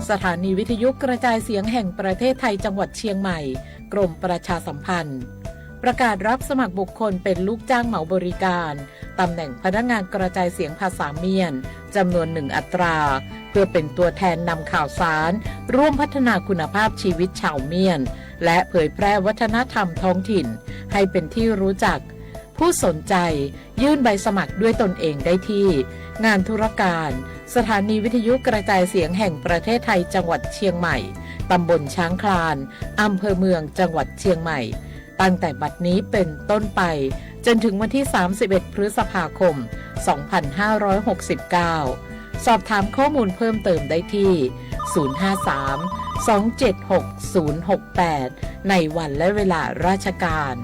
สถานีวิทยุกระจายเสียงแห่งประเทศไทยจังหวัดเชียงใหม่ กรมประชาสัมพันธ์ ประกาศรับสมัครบุคคลเป็นลูกจ้างเหมาบริการ ตำแหน่งพนักงานกระจายเสียงภาษาเมียน จำนวนหนึ่งอัตรา เพื่อเป็นตัวแทนนำข่าวสาร ร่วมพัฒนาคุณภาพชีวิตชาวเมียน และเผยแพร่วัฒนธรรมท้องถิ่น ให้เป็นที่รู้จัก ผู้สนใจ ยื่นใบสมัครด้วยตนเองได้ที่ งานธุรการ สถานีวิทยุกระจายเสียงแห่งประเทศไทยจังหวัดเชียงใหม่ ตำบลช้างคลาน อำเภอเมืองจังหวัดเชียงใหม่ ตั้งแต่บัดนี้เป็นต้นไป จนถึงวันที่ สามสิบเอ็ด พฤษภาคม สองพันห้าร้อยหกสิบเก้า สอบถามข้อมูลเพิ่มเติมได้ที่ ศูนย์ห้าสาม สองเจ็ดหก ศูนย์หกแปด ในวันและเวลาราชการ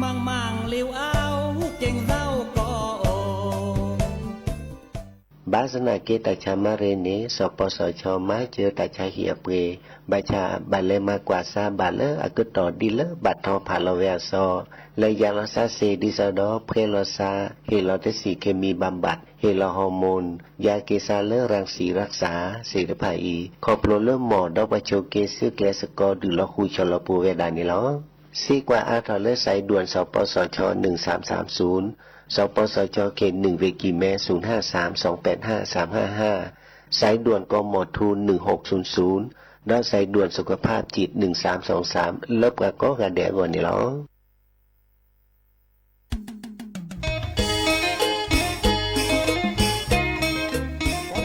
မၤမၢ်လဵဝ်အဝ်က့ၤသဝ်ကီးအိၣ် ဘၣ်ဆၣ်သနာ်က့ တၢ်ဆါမါရ့န့ၣ် စီၤပီစီၤခၠီ မၤစၢၤတၢ်ဆါဟံၣ်အပှ့ၤ ဘၣ်ဆၣ်ဘၣ်လဲၤမၤကွၢ်စါဘၣ်လၢအကတီၢ်ဒ်လၢဘၣ်ထီဖးလီၤဝဲအစီ လၢယါလီၤစါစ့ၢ် ဒ်သိးဒီးဖှဲလီၤစါ ဟ့ၣ်လီၤတဆံးခ့မံဘၣ်ဘၣ် ဟ့ၣ်လီၤဟီၣ်မူၣ် ယါက့ၤစါလၢရၣ်စံၣ်ရၣ်စၢ်သ့ၣ်တဖၣ်အံၤ ခီဖျိလၢမီၢ်ဒီးပှၤဆိးက့ဆူကျဲစကီး ဒုးလီၤဃုာ်ဆီၣ်လီၤပူၤဝဲဒၣ်န့ၣ်လီၤ. စ့ကွၢ်အါထီၣ်လၢ สายด่วน စီၤပီစီၤခၠီ หนึ่งสามสามศูนย์, စီၤပီစီၤခၠီ เขตหนึ่ง เวกีแม ศูนย์ห้าสาม สองแปดห้า สามห้าห้า, สายด่วน กมท หนึ่งหกศูนย์ศูนย์ ဒီး สายด่วนสุขภาพจิต หนึ่งสามสองสาม လၢပှၤကိးဂၤဒဲးအဂီၢ်န့ၣ်လီၤ.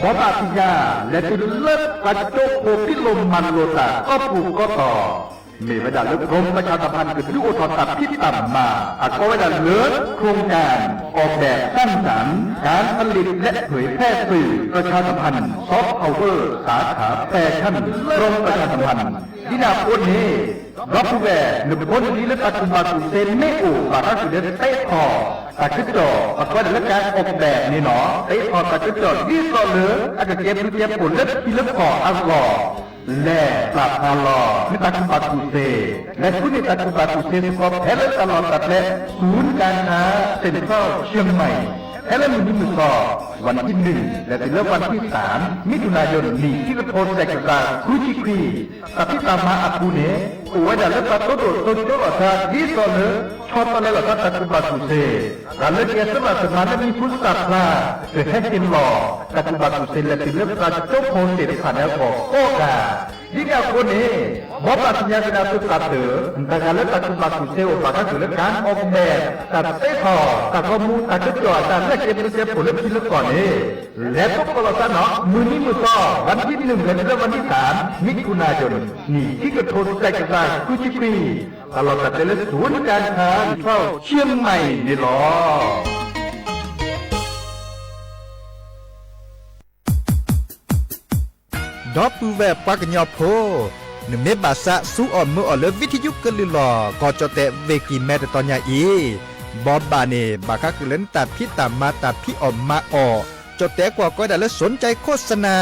ဘီဘၣ်သ့ၣ်ညါ လဲၤတုၤလၢပှၤကၠိဖိဖံးလိာ်မၤလိာ်တၢ်ကီၢ်ပူၤကီၢ်သီ မ့ၢ်ဝဲဒၣ်လၢ กรมประชาสัมพันธ์ ကဒုးအိၣ်ထီၣ်တၢ်ဖံးတၢ်မၤ အကိးဝဲဒၣ်လၢ โครงการออกแบบสร้างสรรค์การผลิตและเผยแพร่สื่อประชาสัมพันธ์ ซอฟต์พาวเวอร์ สาขาแฟชั่น กรมประชาสัมพันธ์ ဒ်န့ၣ်အဃိန့ၣ် ဒီပုၢ်ဝဲၢ် နဖိနလံၤလၢတၢ်ကူၣ်ဘၣ်ကူၣ်သ့မ့ၢ်အိၣ် ဘၣ်ဃးက့ၤလၢသ့ထီၣ် တၢ်ကစီၣ် အကိးဝဲဒၣ်လၢ การออกแบบ န့ၣ်လီၤ. သ့ထီၣ်တၢ်ကစီၣ်ဒ်သိးလၢ အကကဲဘျုးကဲဖှိၣ်လၢထံလၢကီၢ်အဂီၢ် လဲၤပာ်ဖျါလီၤ မ့ၢ်တၢ်ကူၣ်ဘၣ်ကူၣ်သ့, လဲၤဆူန့ၢ်တၢ်ကူၣ်ဘၣ်ကူၣ်သ့စ့ၢ်ကီး ဖဲလၢတၢ်လီၢ်တၢ်ကျဲ ศูนย์การค้าเซ็นทรัลเชียงใหม่ ဖဲလၢမုၢ်နံၤမုၢ်သီ วันที่หนึ่ง လဲၤတုၤလၢ วันที่สาม มิถุนายน နံၣ်ခံကထိသၢကယၤသၢဆံခွံ တၢ်ဖံးတၢ်မၤအပူၤန့ၣ် အိၣ်ဝဲဒၣ်လၢတၢ်သိၣ်တၢ်သီကၠိလီၤသး ဒ်သိးလၢ ဆီတလဲလီၤသးတၢ်ကူၣ်ဘၣ်ကူၣ်သ့, တၢ်လၢကဲစၢးဘၣ်စၢၤမၤလၢမံၤဟူသၣ်ဖျါ ကဟဲဟ့ၣ်လီၤ တၢ်ကူၣ်ဘၣ်ကူၣ်သ့လဲၤတုၤလၢပှၤကၠိဖိသ့ၣ်တဖၣ်န့ၣ်အဂီၢ်ကိးဂၤ ဒ်န့ၣ်အဃိန့ၣ် ဘီဘၣ်သ့ၣ်ညါက့ၤဒၣ်သုသးတၢၢ် တၢ်ဂၤလၢတၢ်ကူၣ်ဘၣ်ကူၣ်သ့အိၣ်ဘၣ်ဃးက့ၤလၢ การออกแบบ တၢ်သ့ထီၣ် တၢ်ဂီၤမူ တၢ်ကစီၣ်အတၢ်လၢကဲဘျုးကဲဖှိၣ်လၢထံလၢကီၢ်န့ၣ် လဲၤသိးကီးလီၤသးနီၤ မုၢ်နံၤမုၢ်သီ วันที่หนึ่ง လဲၤတုၤလၢ วันที่สาม มิถุนายน နံၣ်ခံကထိသၢကယၤသၢဆံခွံ တၢ်လီၢ်တၢ်ကျဲလၢ ศูนย์การค้าเซ็นทรัลเชียงใหม่ န့ၣ်လီၤ. ဒီပုၢ်ဝဲၢ်ပှၤကညီဖိ, နမ့ၢ်ဘၣ်သးစူအီၣ်မၢအီၣ်လၢ ဝံထယုကလုၢ်လီၤ ကီၢ်ကၠီၣ်တဲၣ် ဝ့ၢ်ကံၢ်မဲ တတီၤညါအံၤ, ဘီဘၣ်န့ၣ် ဘၣ်ဃးဃုာ်လၢနတၢ်ဖံးတၢ်မၤတၢ်ဖံးအီၣ်မၤအီၣ်, ကၠီၣ်တဲၣ်ကွၢ်ကီဝဲဒၣ်လၢ สนใจโฆษณา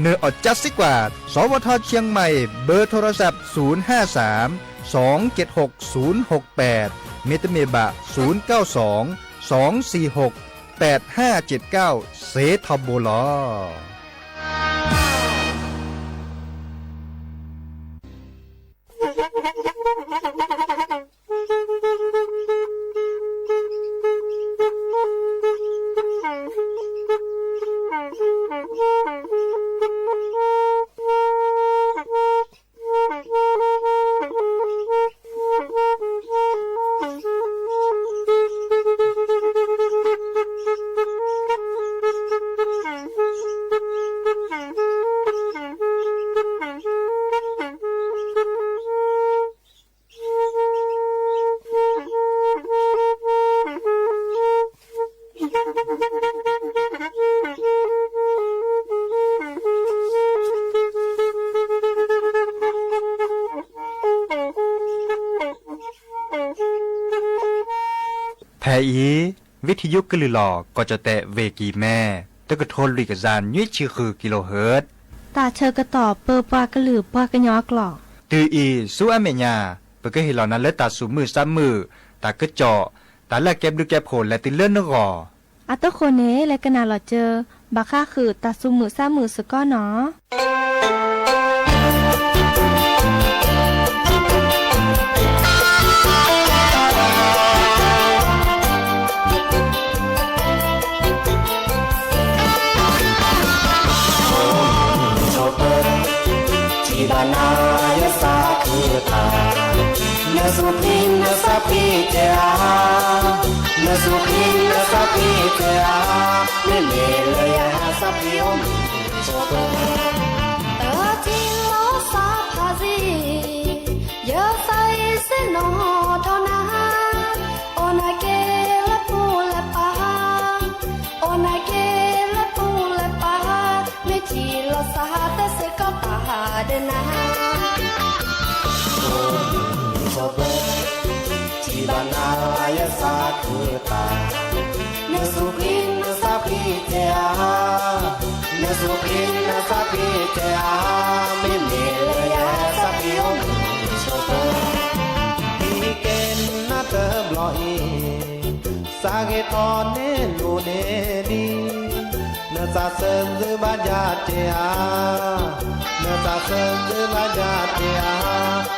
နအီၣ်ကၠါစ့ၢ်ကီး สวท เชียงใหม่ เบอร์โทรศัพท์ ศูนย์ห้าสาม สองเจ็ดหก ศูนย์หกแปด မ့တမ့ၢ်ဘၣ် ศูนย์เก้าสอง สองสี่หก แปดห้าเจ็ดเก้า စ့ထီဘိလီၤ. ဖဲအံၤ ဝံထယုကလုၢ်လီၤ ကီၢ်ကၠီၣ်တဲၣ် ဝ့ၢ်ကံၢ်မဲ တကထိလွံၢ်ကယၤနွံဆံဃု ကံလိဟၢၣ် တၢ်ဆၢကတီၢ်ပၢပှၤကလုာ်ပှၤကညီအကျိာ် တုၤအံၤဆူအမဲာ်ညါ ပကဟ့ၣ်လီၤနၤလၢတၢ်သူၣ်မုာ်သးမုာ် တၢ်ကစီၣ် တၢ်လၢအကဲဘျုးကဲဖှိၣ်လဲၤတုၤလၢနဂီၢ် အတဃိန့ၣ် လဲၤကနၣ်လီၤစၢၤ ဘၣ်ဃးဃုာ်တၢ်သူၣ်မုာ်သးမုာ်စ့ၢ်ကီးနီၤ. နစူးဖှံနသးဖှံတဧါ, နစူးဖှံနသးဖှံတဧါ, မ့မ့ၢ်လၢယဟဲသးဖှံအိၣ်မုာ်ဆိးပၢၤ, အတံၤလီၤသးဖးစ့ၢ်, ယသးအ့ၣ်စ့ၢ်နီၣ်ထီၣ်နၤ, အိၣ်နၤက့ၤလၢပူၤလၢပၤ, အိၣ်နၤက့ၤလၢပူၤလၢပၤ, မ့ၢ်တံၤလီၤသးသ့စ့ၢ်ကီးပာ်ဒီးနၤ ဆိးပၢၤ, ထံၣ်ဘၣ်နၤယသးခုသး, နစူးဖှံနသးဖှံတဧါ, နစူးဖှံနသးဖှံတဧါ, မ့မ့ၢ်လၢယသးဖှံအိၣ်မုာ်ဆိးပၢၤ, ဟံးက့ၤနၤတဘျီအံၤ, စးဂ့ၤထီၣ်န့ၣ်လိၤန့ၣ်ဒံး, နသးစၢ်ဂ့ၤဘၣ်ယၤတဧါ, နသးစၢ်ဂ့ၤဘၣ်ယၤတဧါ,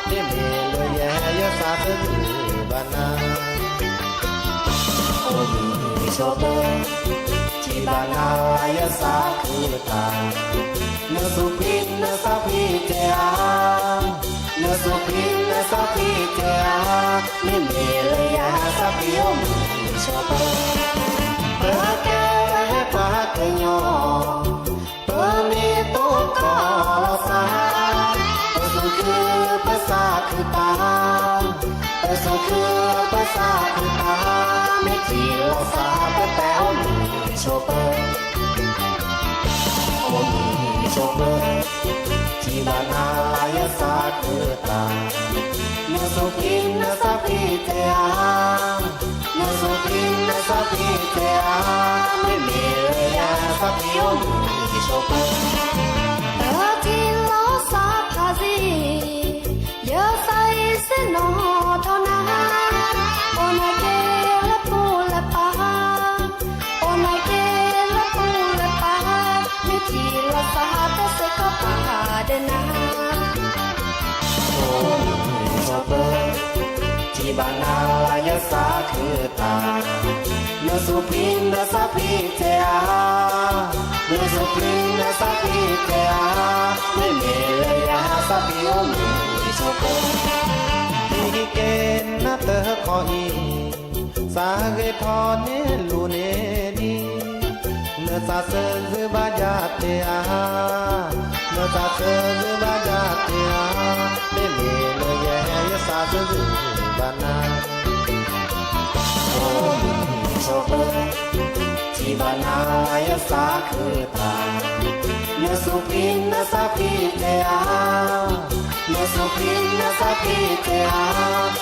မ့မ့ၢ်လၢယဲယသးစၢ်ဂ့ၤဘၣ်နၤ ဆိးပၢၤ, ထံၣ်ဘၣ်နၤယသးခုသး, နစူးဖှံနသးဖှံတဧါ, နစူးဖှံနသးဖှံတဧါ, မ့မ့ၢ်လၢယသးဖှံအိၣ်မုာ်ဆိးပၢၤ, ပကဲဝဲပှၤကညီ ပမ့ၢ်တိၢ်ကီၢ်လီၤသး, ပစူးခုပသးခုတၢ်, ပစူးခုပသးခုတၢ်, မ့ၢ်တံၤလီၤသးပတဲအိၣ်မုာ်ဆိးပၢၤ, အိၣ်မုာ်ဆိးပၢၤ, ထံၣ်ဘၣ်နၤယသးခုတၢ်, နစူးဖှံနသးဖှံတဧါ, နစူးဖှံနသးဖှံတဧါ, မ့မ့ၢ်လၢယသးဖှံအိၣ်မုာ်ဆိးပၢၤ, အတံၤလီၤသးဖးစ့ၢ်, ယသးအ့ၣ်စ့ၢ်နီၣ်ထီၣ်နၤ, အိၣ်နၤက့ၤလၢပူၤလၢပၤ, အိၣ်နၤက့ၤလၢပူၤလၢပၤ, မ့ၢ်တံၤလီၤသးသ့စ့ၢ်ကီးပာ်ဒီးနၤ ဆိးပၢၤ, ထံၣ်ဘၣ်နၤယသးခုတၢ်, နစူးဖှံနသးဖှံတဧါ, နစူးဖှံနသးဖှံတဧါ, မ့မ့ၢ်လၢယသးဖှံအိၣ်မုာ်ဆိးပၢၤ, ဟံးက့ၤနၤတခီအံၤ, စးဂ့ၤထီၣ်န့ၣ်လိၤန့ၣ်ဒံး, နသးစၢ်ဂ့ၤဘၣ်ယၤတဧါ, နသးစၢ်ဂ့ၤဘၣ်ယၤတဧါ, မ့မ့ၢ်လၢယဲယသးစၢ်ဂ့ၤဘၣ်နၤ ဆိးပၢၤ, ထံၣ်ဘၣ်နၤယသးခုတၢ်, နစူးဖှံနသးဖှံတဧါ, နစူးဖှံနသးဖှံတဧါ,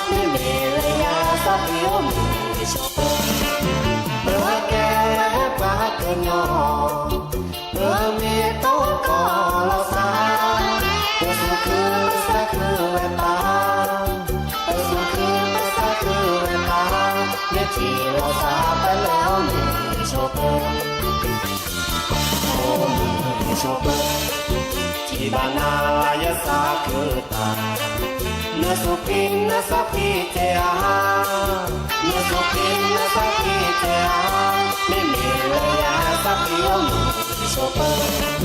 မ့မ့ၢ်လၢယသးဖှံအိၣ်မုာ်ဆိးပၢၤ, ပကဲပှၤကညီ ပမ့ၢ်တိၢ်ကီၢ်လီၤသး, ပစူးခုပသးခုဝဲပၢ်, ပစူးခုပသးခုဝဲပၢ်, မ့ၢ်တံၤလီၤသးပလဲၤအိၣ်မုာ်ဆိးပၢၤ, အိၣ်မုာ်ဆိးပၢၤ, ထံၣ်ဘၣ်နၤယသးခုတၢ်, နစူးဖှံနသးဖှံတဧါ, နစူးဖှံနသးဖှံတဧါ, မ့မ့ၢ်လၢယသးဖှံအိၣ်မုာ်ဆိးပၢၤ,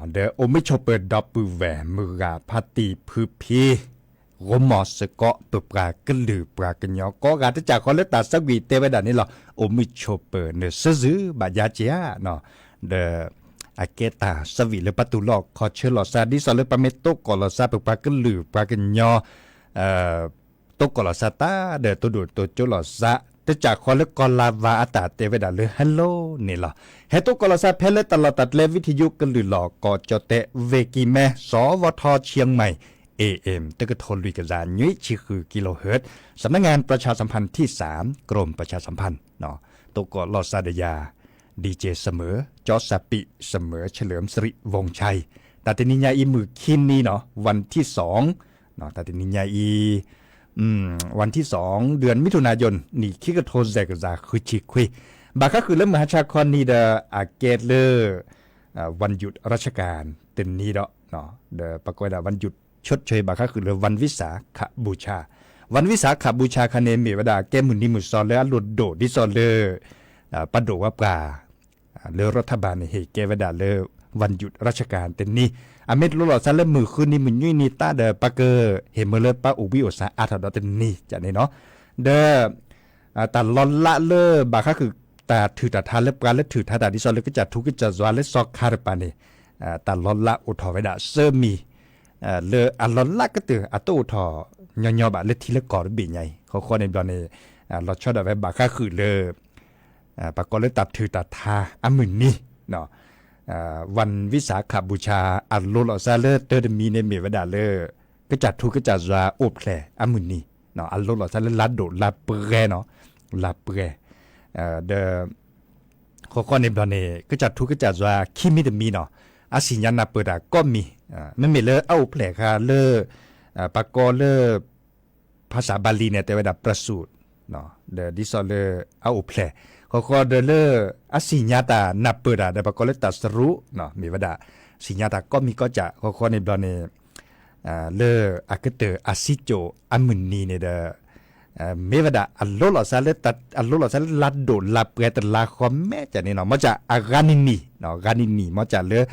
ဒီးအိၣ်မုာ်ဆိးပၢၤဒီပုၢ်ဝဲၢ်မုၢ်ဂၤဖါတံၢ်ဖုဖံ ဂီၢ်မီၤစ့ၢ်ကီး ပပှၤကလုာ်ပှၤကညီကိးဂၤတစၢ်ဃီလၢတၢ်ဆၢဂံၢ်တဲဝဲဒၣ်န့ၣ်လီၤ. အိၣ်မုာ်ဆိးပၢၤနစၢ်ဂ့ၤဘၣ်ယၤက့ၤဧါ, ဒီး အကဲတၢ်ဆၢဂံၢ်လၢပတူၢ်လိာ်ခီၣ်ဆၢလီၤသး ဒ်သိးလၢပမ့ၢ်တိၢ်ကီၢ်လီၤသး ပပှၤကလုာ်ပှၤကညီ တိၢ်ကီၢ်လီၤသးတၢ်ဒီးတိၢ်ဒိၣ်တိၢ်ကၠိလီၤသး တစၢ်ဃီလၢကီၢ်လၤဝါအတၢ်တဲဝဲဒၣ်လၢ hello န့ၣ်လီၤ. ဟဲတိၢ်ကီၢ်လီၤသးဖဲလၢတၢ်လီၢ်တၢ်ကျဲ ဝံထယုကလုာ်လီၤ ကီၢ်ကၠီၣ်တဲၣ် ဝ့ၢ်ကံၢ်မဲ စီၤဝီထီ เชียงใหม่ เอเอ็ม တကထိလွံၢ်ကယၤနွံဆံဃု kilohertz สำนักงานประชาสัมพันธ์ที่สาม กรมประชาสัมพันธ์ တိၢ်ကီၢ်လီၤသးဒီးယၤ ดีเจ เสมอ จอร์จ ซาปิ เสมอ เฉลิมสิริ วงศ์ชัย တၢ်တနံၤညါအံၤ မုၢ်ခံနံၤနီၤ วันที่สอง တၢ်တနံၤညါအံၤ วันที่สอง เดือนมิถุนายน နံၣ်ခံကထိစဲးကယၤဃုဆံခွံ ဘၣ်ဃးဃုာ်လၢမုၢ်ဟါဆါခီနံၤဒီး အကဲလၢ วันหยุดราชการ တနံၤဒီး ဒီးပကိးဝဲဒၣ် วันหยุดชดเชย ဘၣ်ဃးဃုာ်လၢ วันวิสาขบูชา วันวิสาขบูชา ခါန့ၣ် မ့ၢ်ဝဲဒၣ်ကဲမုၢ်နံၤမုၢ်စီၤလၢအလိၣ်ဒိၣ်ဒ်သိးလၢ ပဒိၣ်ဝဲပှၤ လၢ รัฐบาล န့ၣ် ဟ့ၣ်ကဲဝဲဒၣ်လၢ วันหยุดราชการ တနံၤ, အမ့ၢ်တလိၣ်လီၤသးလၢမုၢ်ဃုနံၤမုၢ်နွံနံၤတၢ်ဒီး ပကဟ့ၣ်မၢလၢပအိၣ်ဘှံးအိၣ်သါအါထီၣ်ဒီးတနံၤ ကန့ၣ်နီၤ, ဒီး တၢ်လီၤလးလၢဘၣ်ဃးဃုာ် တၢ်ထုးတၢ်ထါလၢပှၤလၢထုးထါတၢ်ဒ်သိးလၢကစၢ်ထူကစၢ်ယွၤလၢစီၤခါတပၤန့ၣ် တၢ်လီၤလးအိၣ်ထီၣ်ဝဲဒၣ်သၢမံၤ လၢအလီၤလးကတၢၢ် အတအိၣ်ထီၣ်ညီညီဘၣ်လၢထံလၢကီၢ်တဘ့ၣ်ညါအံၤ ဃီဃီန့ၣ်ဘျီန့ၣ် လီၤဆီဒၣ်ဝဲဘၣ်ဃးဃုာ်လၢ ပကိးလၢတၢ်ထုးတၢ်ထါအမုၢ်နံၤ วันวิสาขบูชา အလိၣ်လီၤသးလၢတၢတမံၤန့ၣ်မ့ၢ်ဝဲဒၣ်လၢ ကစၢ်ထူကစၢ်ယွၤအိၣ်ဖျဲၣ်အမုၢ်နံၤ, အလိၣ်လီၤသးလၢလါဒိၣ်လါပှဲၤနီၤ, လါပှဲၤ, ဒီး ဃီဃီန့ၣ်ဘျီန့ၣ် ကစၢ်ထူကစၢ်ယွၤခံမံၤတမံၤနီၤ, အသ့ၣ်ညါနၢ်ပၢၢ်တၢ်ကိးမံၤ, မ့မ့ၢ်လၢအအိၣ်ဖျဲၣ်ဃာ်လၢ ပကိးလၢ ภาษาบาลีန့ၣ် တဲဝဲဒၣ် ประสูติ ဒီးဒ်သိးလၢအအိၣ်ဖျဲၣ်, ဃီဃီဒီးလၢ အသ့ၣ်ညါတၢ်နၢ်ပၢၢ်တၢ်ဒီး ပကိးလၢ ตรัสรู้ မ့ၢ်ဝဲဒၣ် သ့ၣ်ညါတၢ်ကိးမံၤကိးကၢ် ဃီဃီန့ၣ်ဘျီန့ၣ် လၢအကတၢၢ်အစံၣ်စိၤအမုၢ်နံၤန့ၣ်ဒီး မ့ၢ်ဝဲဒၣ် အလိၣ်လီၤသးလၢလါဒိၣ်လါပှဲၤတလါဃီမဲာ်ကန့ၣ်နီၤ, မ့ၢ်ကၢ်အဂၤနံၤနံၤ, ဂၤနံၤနံၤ မ့ၢ်ကၢ်လၢ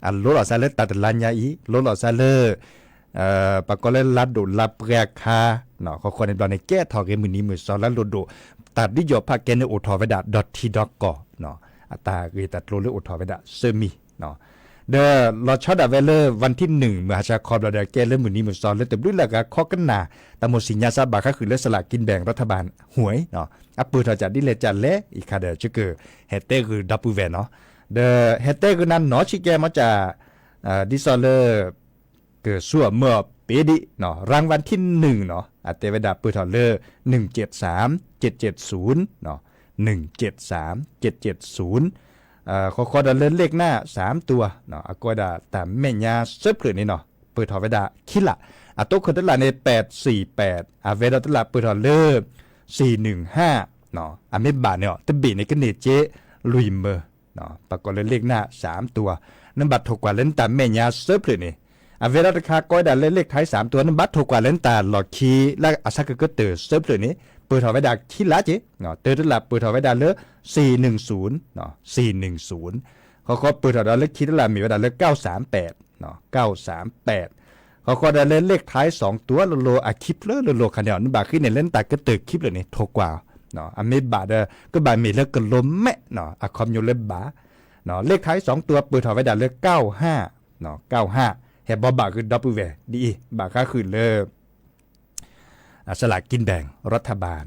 အလိၣ်လီၤသးလၢတၢ်တလါညါအံၤ လိၣ်လီၤသးလၢ ပကိးလၢလါဒိၣ်လါပှဲၤအခါ, ဃီဃီန့ၣ်ဘျီန့ၣ် ကဲထီၣ်ဂ့ၤမုၢ်နံၤမုၢ်စီၤလၢလိၣ်ဒိၣ်, တၢ်ဒ်ယီၤဖးကဲန့ၣ်အိၣ်ထီၣ်ဝဲဒၣ်ဒီးထံဒီးကီၢ်, အတၢ်ဂ့ၢ်တၢ်ကျိၤလၢအိၣ်ထီၣ်ဝဲဒၣ်သၢမံၤ ဒီးလီၤဆီဒၣ်ဝဲလၢ วันที่หนึ่ง မုၢ်ဟါဆါခီဘျီဒီး ကဲလၢမုၢ်နံၤမုၢ်စီၤလၢတဘျုးလၢ်ဂၤခီကနၣ် တၢ်မိၣ်သ့ၣ်ညါစးဘၣ်ဃးဃုာ်လၢ สลากกินแบ่งรัฐบาล ဟူး အပၢၢ်ထီၣ်ကၢ်ဒ်လဲၣ်ကၢ်လဲၣ် အံၤခါဒီး ကဟဲတဲဂုာ်ဒီပုၢ်ဝဲၢ်နီၤ, ဒီးဟဲတဲဂုာ်နၤနီၤဆံးကဲ မ့ၢ်ကၢ် ဒ်သိးလၢ ကဆူအမၢအီၤပ့ၤဒံးနီၤ, รางวัลที่หนึ่งနီၤ အတဲဝဲဒၣ်ပၢၢ်ထီၣ်လၢ หนึ่งเจ็ดสาม เจ็ดเจ็ดศูนย์ หนึ่งเจ็ดสาม เจ็ดเจ็ดศูนย์ ဃီဃီဒီးလၢ เลขหน้าสามตัว အကိးဝဲဒၣ်တၢ်မဲာ်ညါသၢဖျၢၣ်န့ၣ်နီၤ ပၢၢ်ထီၣ်ဝဲဒၣ်ခံလး, အတိခိၣ်တလးန့ၣ် แปดสี่แปด အဝဲဒီးတလးပၢၢ်ထီၣ်လၢ สี่หนึ่งห้า အမ့ၢ်ဘၣ်န့ၣ်အီၤ တဘ့ၣ်န့ၣ်ကန့ၢ်စ့လွံၢ်မၢ ပကိးလၢ เลขหน้าสามตัว နဘၣ်ထိၣ်ကွၢ်လၢနတၢ်မဲာ်ညါသၢဖျၢၣ်န့ၣ်, အဝဲဒီးတခါကိးဝဲဒၣ်လၢ เลขท้ายสามตัว နဘၣ်ထိၣ်ကွၢ်လၢနတၢ်လီၢ်ခံ လၢအဆါကကတၢၢ်သၢဖျၢၣ်န့ၣ် ပၢၢ်ထီၣ်ဝဲဒၣ်ခံလးက့ၤ, တၢတလးပၢၢ်ထီၣ်ဝဲဒၣ်လၢ สี่หนึ่งศูนย์ สี่หนึ่งศูนย์ ဃီဃီပၢၢ်ထီၣ်ဒီးလၢခံတလးမ့ၢ်ဝဲဒၣ်လၢ เก้าสามแปด เก้าสามแปด ဃီဃီဒီးလၢ เลขท้ายสองตัว လိၤလိၤအခံဖျၢၣ်လိၤလိၤခါန့ၣ်အီၤ နဘၣ်ဃ့န့ၢ်လၢနတၢ်ကတၢၢ်ခံဖျၢၣ်န့ၣ် ထိၣ်ကွၢ်အီၤ, အမ့ၢ်ဘၣ်ဒီး ကဘၣ်မ့ၢ်လၢကလိမဲး အခီပညီလၢဘၣ်, เลขท้ายสองตัว ပၢၢ်ထီၣ်ဝဲဒၣ်လၢ เก้าห้า เก้าห้า ဟဲဘီဘၣ်ဃုာ်ဒီပုၢ်ဝဲၢ်ဒ်အံၤ ဘၣ်ဃးဃုာ်လၢ สลากกินแบ่งรัฐบาล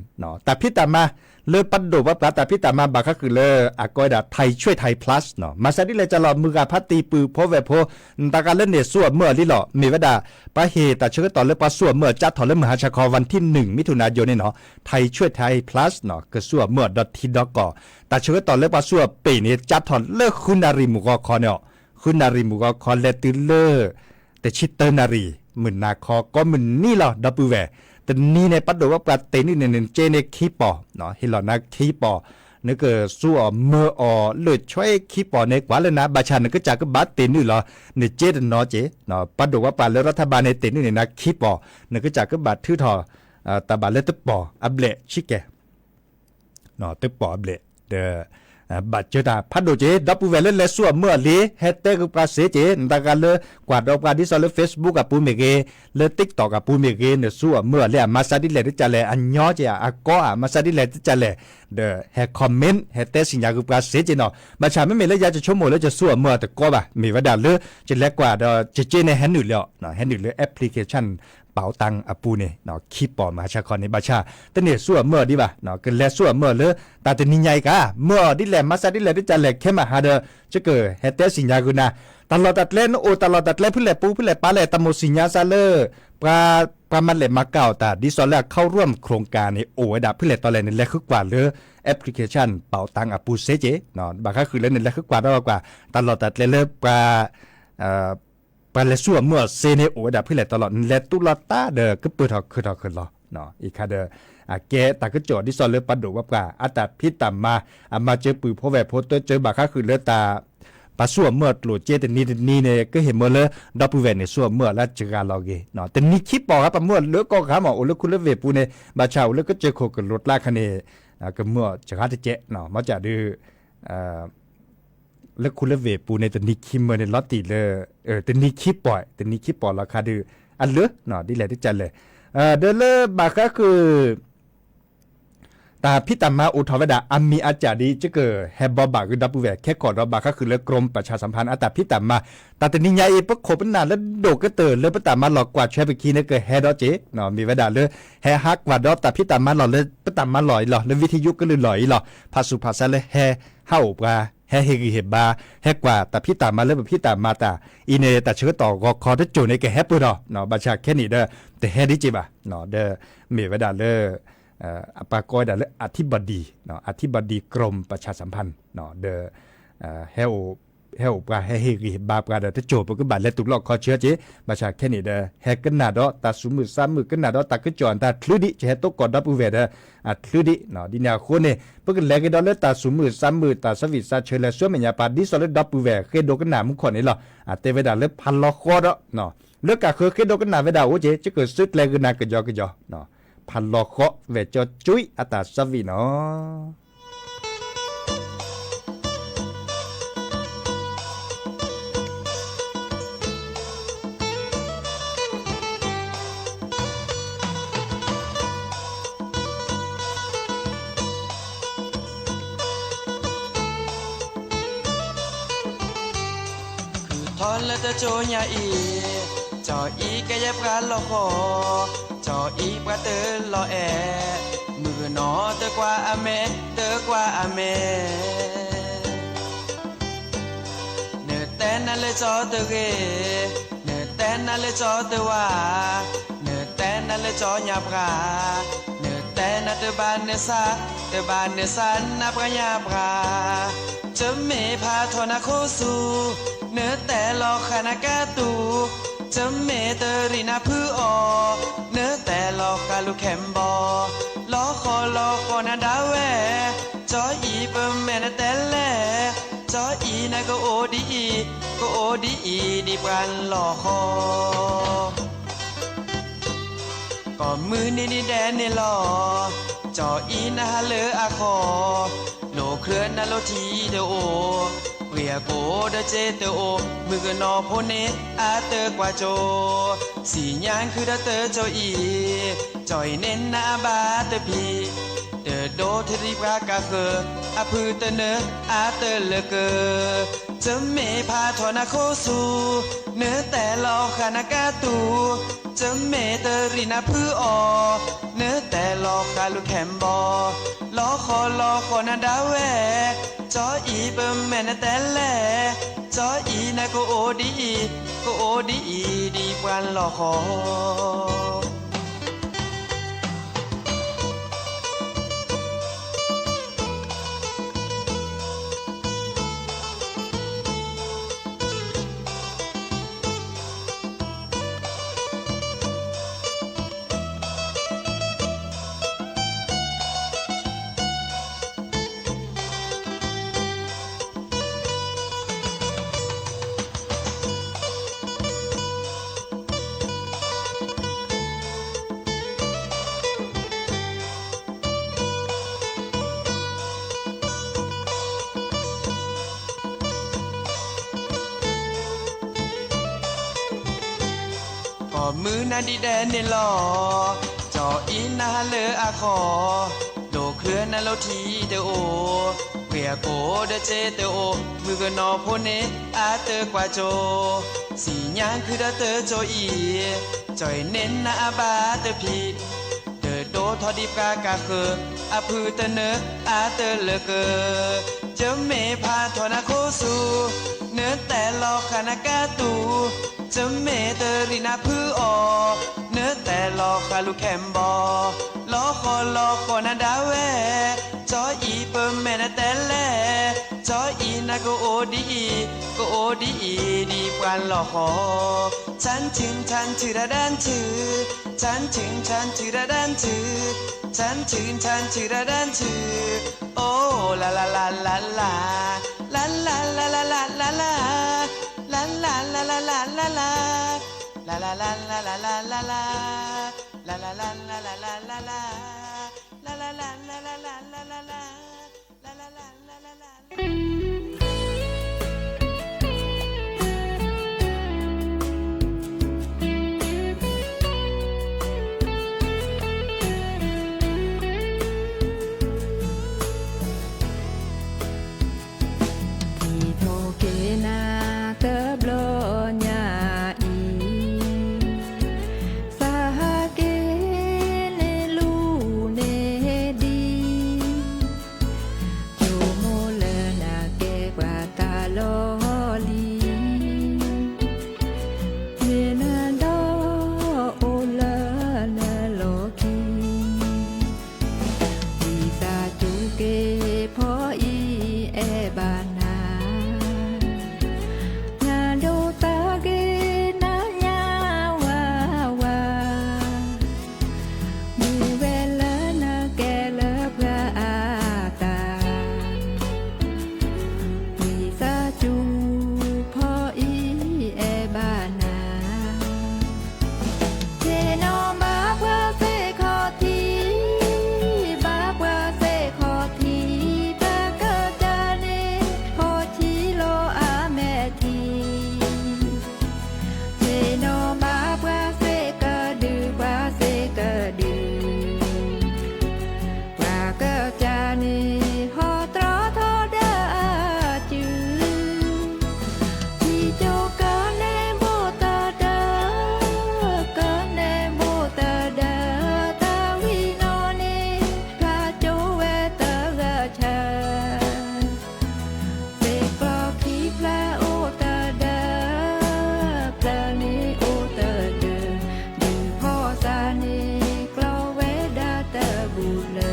တၢ်ဖံးတၢ်မၤ လၢပဒိၣ်ပှၤပှၤတၢ်ဖံးတၢ်မၤဘၣ်ဃးဃုာ်လၢ အကိးဝဲဒၣ် ไทยช่วยไทย plus မၤစၢ်ဒ်လဲၣ်ကၢ်လီၤ မုၢ်ဂၤဖးတံၢ်ပုၢ်ဖိဝဲၢ်ဖိ နတၢ်ကးလၢန့ၣ်ဆူအမၢအီၤလံလီၤ မ့ၢ်ဝဲဒၣ် ပှၤဟ့ၣ်တၢ်ဆၢကတီၢ်လၢပှၤဆူအမၢအီၤကၢ်ထီၣ်လၢမုၢ်ဟါဆါခီ วันที่หนึ่ง มิถุนายน န့ၣ်နီၤ ไทยช่วยไทย plus ကဆူအမၢအီၤဒီးထံဒီးကီၢ် တၢ်ဆၢကတီၢ်လၢပှၤဆူအပ့ၤန့ၣ် ကၢ်ထီၣ်လၢဃုနၣ်ရံၣ်မုၢ်ဂီၤခီန့ၣ်အီၤ ဃုနၣ်ရံၣ်မုၢ်ဂီၤခီလဲၤတုၤလၢ တဆံတၢနၣ်ရံၣ် မုၢ်နၤခီကိးမုၢ်နံၤလီၤ ဒီပုၢ်ဝဲၢ်, တနံၤန့ၣ် ပဒိၣ်ဝဲပှၤတ့ၢ်နုာ်န့ၣ် နစ့န့ၣ်ခံပီၢ်, ဟ့ၣ်လီၤနၤခံပီၢ်, နကဆူအီၤမၢအီၤလၢာ်ဆွဲခံပီၢ်န့ၣ် ကွၢ်လၢနၤ ဘၣ်ဆၣ်နကစၢ်ကဘၣ်တ့ၢ်နုာ်လီၤ နစ့တနီၤက့ၤ, ပဒိၣ်ဝဲပှၤလၢ รัฐบาล န့ၣ် တ့ၢ်နုာ်န့ၢ်နၤခံပီၢ်, နကစၢ်ကဘၣ်ထုးထီၣ် တၢ်ဘၣ်လၢတပီၢ်အဘျဲၣ်ဆံးကဲၤ တပီၢ်အဘျဲၣ်, ဒီး ဘၣ်စၢၤတၢ်ဖးဒိၣ်က့ၤ ဒီပုၢ်ဝဲၢ်လၢလဲၤဆူအမၢအီၤလံ ဟဲတဲဂုာ်ပှၤစ့က့ၤ နတၢ်ကးလၢ ကွၢ်ဒီးပှၤဒ်သိးလၢ Facebook အပူၤမ့ၢ်ဂ့ၤ, လၢ TikTok အပူၤမ့ၢ်ဂ့ၤ နဆူအမၢအီၤလံ အမၤစၢ်ဒ်လဲၣ်တကၢ်လဲၣ် အညီက့ၤ အကီဧါ မၤစၢ်ဒ်လဲၣ်တကၢ်လဲၣ်, ဒီးဟဲ comment ဟဲတဲသ့ၣ်ညါဂုာ်ပှၤစ့က့ၤနီၤ, ဘၣ်ဆၣ်မ့မ့ၢ်လၢယၤယဆိကမိၣ်လၢယဆူအမၢအီၤတကီဘၣ် မ့ၢ်ဝဲဒၣ်လၢ ယလဲၤကွၢ်ဒီး ယစ့န့ၣ်ဟဲနုာ်လီၤ ဟဲနုာ်လၢ application ပာ်တၢ်အပူၤန့ၣ် ခံပီၢ်မုၢ်ဟါဆါခီန့ၣ် ဘၣ်ဆၣ် တန့ၢ်ဆူအမၢအီၤဒံးဘၣ်, ကလဲၤဆူအမၢအီၤလၢ တၢ်တနံၤညါအံၤကါ မၢအီၤဒ်လဲၣ် မၤစၢ်ဒ်လဲၣ်တကၢ်လဲၣ် ခဲမးဟးဒီး ယကဟဲတဲသ့ၣ်ညါဂုာ်နၤ, တၢ်လီၢ်တၢ်ကျဲ နအိၣ်တၢ်လီၢ်တၢ်ကျဲဖုလဲၣ်ပူၤဖုလဲၣ်ပၤလဲၣ် တၢ်မိၣ်သ့ၣ်ညါစးလၢ ပှၤ ပှၤမၤလဲၣ်မၤကၤအီၣ်တၢ် ဒ်သိးလၢအ เข้าร่วมโครงการ န့ၣ် အိၣ်ဝဲဒၣ်ဖုလဲၣ်တီလဲၣ်န့ၣ် လဲၤဃုကွၢ်လၢ application ပာ်တၢ်အပူၤစ့က့ၤ, ဘၣ်ဃးဃုာ်လၢနလဲၤဃုကွၢ်ဒီးကွၢ် တၢ်လီၢ်တၢ်ကျဲလၢပှၤ ပှၤလဲၤဆူအမၢအီၤစ့န့ၣ် အိၣ်ဝဲဒၣ်ဖုလဲၣ်တီလီၤ နလဲၤတူၢ်လိာ်တၢ်ဒီးကပၢၢ်ထီၣ်ခုၣ်ထီၣ်ခုၣ်လီၤ, အံၤခါဒီး အကဲတၢ်ကစီၣ်ဒ်သိးလၢပဒိၣ်ဝဲပှၤ အတၢ်ဖံးတၢ်မၤ အမၤစၢၤပုၢ်ဖိဝဲၢ်ဖိ တၢ်စၢၤဘၣ်ဃးဃုာ်လၢတၢ် ပှၤဆူၣ်အီၤမုၢ်အီၤကျိၣ်စ့တနံၤတနံၤန့ၣ် ကဟ့ၣ်မၢလၢ ဒီပုၢ်ဝဲၢ်န့ၣ် ဆူၣ်အီၤမုၢ်အီၤလၢစှၤလီၤဂ့ၤ, တနံၤခံပီၢ်ဂၤ ပမုၢ်အီၤလၢကီၢ်ဂၤမး အိၣ်လၢခူလၢဝ့ၢ်ပူၤန့ၣ် ဘၣ်ဆၣ်အိၣ်လၢကစၢၢ်ခိၣ်ကလိၤကျါခါန့ၣ် ကမုၢ်အီၤစှၤတကဲး, မ့ၢ်ကဒုး လၢခူလၢဝ့ၢ်ပူၤန့ၣ် တနံၤခံမၢန့ၣ် လီၤတံၢ်လၢ တနံၤခံပီၢ် တနံၤခံပီၢ်လီၤခါဒုး အလၢ ဒ်လဲၣ်ဒ်လဲၣ် ဒီးလၢဘၣ်ဃးဃုာ် တၢ်ဖံးတၢ်မၤအိၣ်ထီၣ်ဝဲဒၣ် အမံၤအစၢ်ဒ် ကကဟဲဘီဘၣ်ဂ့ၤဒီပုၢ်ဝဲၢ်ခဲကီၢ်ဒီး ဘၣ်ဃးဃုာ်လၢ ကရူၢ်ပၠၣ်ဆၣ်သၣ်ဖၣ် အတၢ်ဖံးတၢ်မၤ တၢ်တနံၤညါအံၤ ပခိၣ်ပနၢ်လၢဒိၣ်ကတၢၢ်လၢပတၢ်မၤလီၢ်ကွၢ်ထွဲပခံန့ၣ် ကဟဲဒီးက့ၤ မ့ၢ်ဝဲဒၣ်လၢ ဟဲဟးကွၢ်ဒီးတၢ်ဖံးတၢ်မၤလီၢ်လၢပတၢ်မၤလီၢ်အံၤလီၤ လၢဝံထယုကလုၢ်လီၢ်အံၤလီၤ ဖးဆူၣ်ဖးဆါလၢဟဲဟးအိၣ်ပှၤ ဟဲဟ့ၣ်ဂံၢ်ဟ့ၣ်ဘါ ဟဲကွၢ်တၢ်ဖံးတၢ်မၤလၢပဖံးတၢ်မၤတၢ်အံၤန့ၣ် တၢ်ဆၢကတီၢ်ဂီၤခီတစိၤန့ၣ် ကဟဲပၢၢ်ထီၣ် ဘၣ်ဆၣ်ခဲနံၣ်ဒီး တဟဲဒ်က့ၤဘၣ် ဒီးမ့ၢ်ဝဲဒၣ်လၢ အပှၤကိးဝဲဒၣ်လၢ အထံဘီဒံ အထံဘီဒံ ကရူၢ်ပၠၣ်ဆၣ်သၣ်ဖၣ် ဒီး ဟဲအိၣ်ပှၤဟဲဟ့ၣ်ဂံၢ်ဟ့ၣ်ဘါပှၤဒီး တစိၤပကဘၣ်လဲၤတူၢ်လိာ်ခီဆၢက့ၤ ဘၣ်ဆၣ်ခဲနံၣ်ဒီး ဟဲကနၣ်ဒီးတၢ်သူၣ်မုာ်သးမုာ် ကနၣ်ဒီးတၢ်ကစီၣ်အတၢ်ချုးဒံး ကဟဲတိကီၢ်ဒီပုၢ်ဝဲၢ်ဒီး အချုးဒံး ဒ်န့ၣ်အဃိန့ၣ် ပကလဲၤက့ၤဒီးလၢတၢ်သူၣ်မုာ်သးမုာ် တၢ်ဆၢဂံၢ်စၢ်ဆၢလဲၤဆူမဲာ်ညါ ပှၤဒ်သိးလၢဒီပုၢ်ဝဲၢ်ဃ့ဒိကနၣ်မူခိၣ်န့ၣ်လီၤ. အတဲဝဲဒၣ်လၢဖးလီၤဃီဒီး လၢကးဃၢၤဃ့ဒိကနၣ်ဝဲဒၣ်အိၣ်က့ၤ ကကစုကျဲၤဂုာ်နၤကယီကယီ ဖးလီၤဃီ ဝဲၢ်ကၠီကၠူအတၢ်သးဝံၣ်နီၤ. ဃုထီၣ်လၢတကၠိညါအံၤ, ကၠီအံၤကယဲၢ်ပှၤလီၤဃီ, ကၠီအံၤပှၤတလီၤအဲၣ်, မုၣ်ကနီၤတကွၢ်အမဲာ်, တကွၢ်အမဲာ်. နတဲနၤလၢကၠီတဂ့ၤ, နတဲနၤလၢကၠီတဝါ, နတဲနၤလၢကၠီညါပှၤ, နတဲနၤတဘၣ်နသး, တဘၣ်နသးနၤပှၤညါပှၤ. ကမ့ၢ်ဖးထီၣ်နၤခိၣ်ဆူ, နတဲလီၤဃာ်နၤကါတူ, ကမ့ၢ်တရံးနၤဖုအီၤ, နတဲလီၤဃာ်လူၤခဲးဘီ, လီၤဃီလီၤဃီနၤဒၣ်ဝဲ, ကၠီအံၤပမဲာ်နတဲလဲၣ်, ကၠီအံၤနကအိၣ်ဒ်အံၤ, ကအိၣ်ဒ်အံၤဒ်ပှၤလီၤဃီ. ကိးမုၢ်နံၤဒ်ဒဲးန့ၣ်လီၤ, ကၠီအံၤနဟးလၢအဃီ, လိာ်ချၢနၤလိာ်ထံတအိၣ်, ပှ့ၤအကိာ်ဒီးစ့တအိၣ်, မုၣ်ကနီၤဖိန့ၣ်အတကွၢ်ကၠိ, စံၣ်ညါခုဒီးတကၠိအံၤ, ကၠီအံၤန့ၣ်နၤအဘၣ်တဖံး, တဒိးထီၣ်ဒံးပှၤကးဃၢၤ, အဖုတနၢအတလၢကၢ. ကမ့ၢ်ဖးထီၣ်နၤခိၣ်ဆူ, နတဲလီၤဃာ်နၤကါတူ, ကမ့ၢ်တရံးနၤဖုအီၤ, နတဲလီၤဃာ်လူၤခဲးဘီ, လီၤဃီလီၤဃီနၤဒၣ်ဝဲ, ကၠီအံၤပမဲာ်နတဲလဲၣ်, ကၠီအံၤနကအိၣ်ဒ်အံၤ, ကအိၣ်ဒ်အံၤဒ်ပှၤလီၤဃီ. ကိးမုၢ်နၤဒ်ဒဲးန့ၣ်လီၤ, ကၠီအံၤနၤဟးလၢအဃီ, လိာ်ချၢနၤလိာ်ထံတအိၣ်, ပှ့ၤအကိာ်ဒီးစ့တအိၣ်, မုၣ်ကနီၤဖိန့ၣ်အတကွၢ်ကၠိ, စံၣ်ညါခုဒီးတကၠိအံၤ, ကၠီအံၤန့ၣ်နၤအဘၣ်တဖံး, တဒိးထီၣ်ဒံးပှၤကးဃၢၤ, အဖုတနၢအတလၢကၢ. ကမ့ၢ်ဖးထီၣ်နၤခိၣ်ဆူ, နတဲလီၤဃာ်နၤကါတူ, ကမ့ၢ်တရံးနၤဖုအီၤ, နတဲလီၤဃာ်လူၤခဲးဘီ, လီၤဃီလီၤဃီနၤဒၣ်ဝဲ, ကၠီအံၤပမဲာ်နတဲလဲၣ်, ကၠီအံၤနကအိၣ်ဒ်အံၤ, ကအိၣ်ဒ်အံၤဒ်ပှၤလီၤဃီ. ဆၣ်ထုဆၣ်ထုရၣ်ဒၣ်ထု, ဆၣ်ထုဆၣ်ထုရၣ်ဒၣ်ထု, ဆၣ်ထုဆၣ်ထုရၣ်ဒၣ်ထု, အိၣ်လါလါလါလါလါ, လါလါ လါလါလါလါလါ, လါလါလါလါလါလါလါ, လါလါလါလါလါလါလါလါ, လါလါလါလါလါလါလါလါ, လါလါလါလါလါလါလါလါ, လါလါလါလါလါလါလါ. ထံၣ်ထီၣ်က့ၤနၤတဘျီညါအံၤ, သးဟးက့ၤန့ၢ်လူန့ၢ်ဒံး, ဆိကမိၣ်လၢနကဲပှၤတၢ်လီၢ်လံၤ, မ့ၢ်နဒီးအိၣ်လၢနလီၢ်ခံ ဝံသးစူၤက့ၤဖီအံၤအဲၣ်ဘၣ်နၤ, နဒိးသးက့ၤနညါဝးဝး, မ့ၢ်ဝဲလၢနကဲလၢပှၤအသး, ဝံသးစူၤဖီအံၤအဲၣ်ဘၣ်နၤ. သ့ၣ်နီၣ်ဘၣ်ပှၤစ့ၢ်ခီၣ်ထံး, ဘၣ်ပှၤစ့ၢ်ခီၣ်ထံး, တၢ်ကစၢ်န့ၣ် ဟီၣ်ထံလီၤအမဲာ်ထံး, သ့ၣ်နီၣ်ဘၣ်ပှၤစ့ၢ်ကဒု, ပှၤစ့ၢ်ကဒု, ပှၤကစၢ်န့ၣ် ဟီၣ်တြီထီၣ်ဒီးအစု ထံကၠိကန့ၢ်ဘိၣ်တဒၢ, ကန့ၢ်ဘိၣ်တဒၢ, တၢ်ဝံၤနီၣ်န့ၣ် ဖျါကၠိဝဲတဂၤဆၢ, သ့ၣ်ကျီခံဖျၢၣ်အိၣ်တဒၢ, ဖျၢၣ်န့ၣ်အိၣ်တဒၢ, ဒုးဖီၣ်သးန့ၣ် ကျီဝဲဒၣ်တဘူၣ်လၢ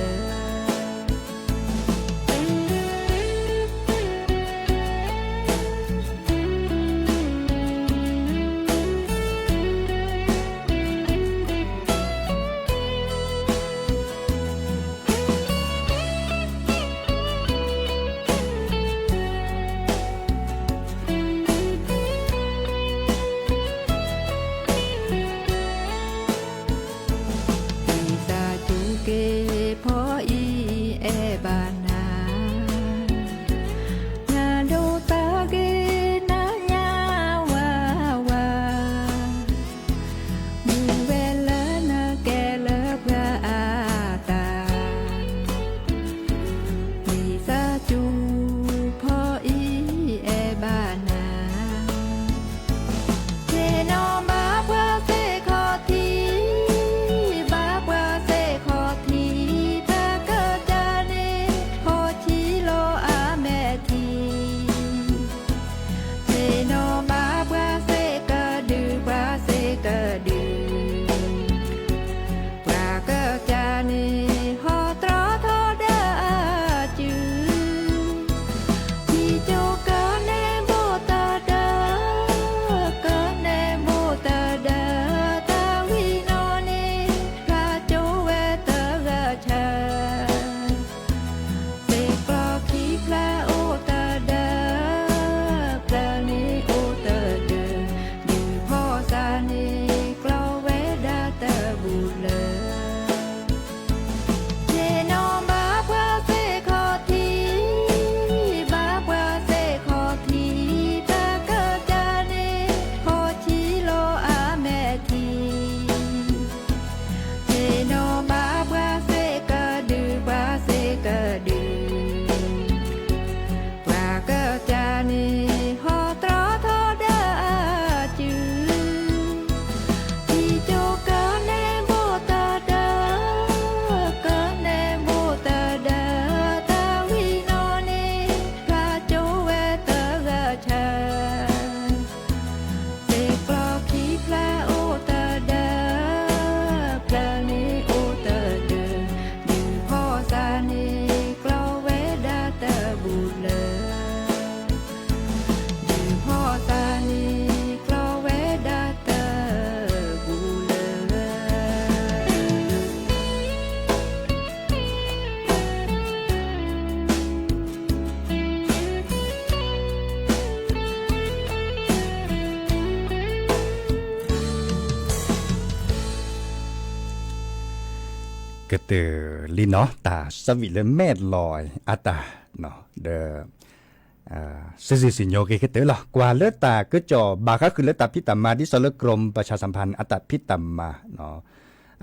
ကတၢၢ်လံနီၤ တၢ်ဆၢဝံၣ်လၢမဲာ်လီၤအတၢ်နီၤ ဒီး စ့စ့ၣ်စ့ၣ်ညိဂ့ၤကတၢၢ်လီၤ. ကွၢ်လၢတၢ်ကစီၣ် ဘၣ်ဃးဃုာ်လၢတၢ်ဖံးတၢ်မၤ ဒ်သိးလၢ กรมประชาสัมพันธ์ အတၢ်ဖံးတၢ်မၤ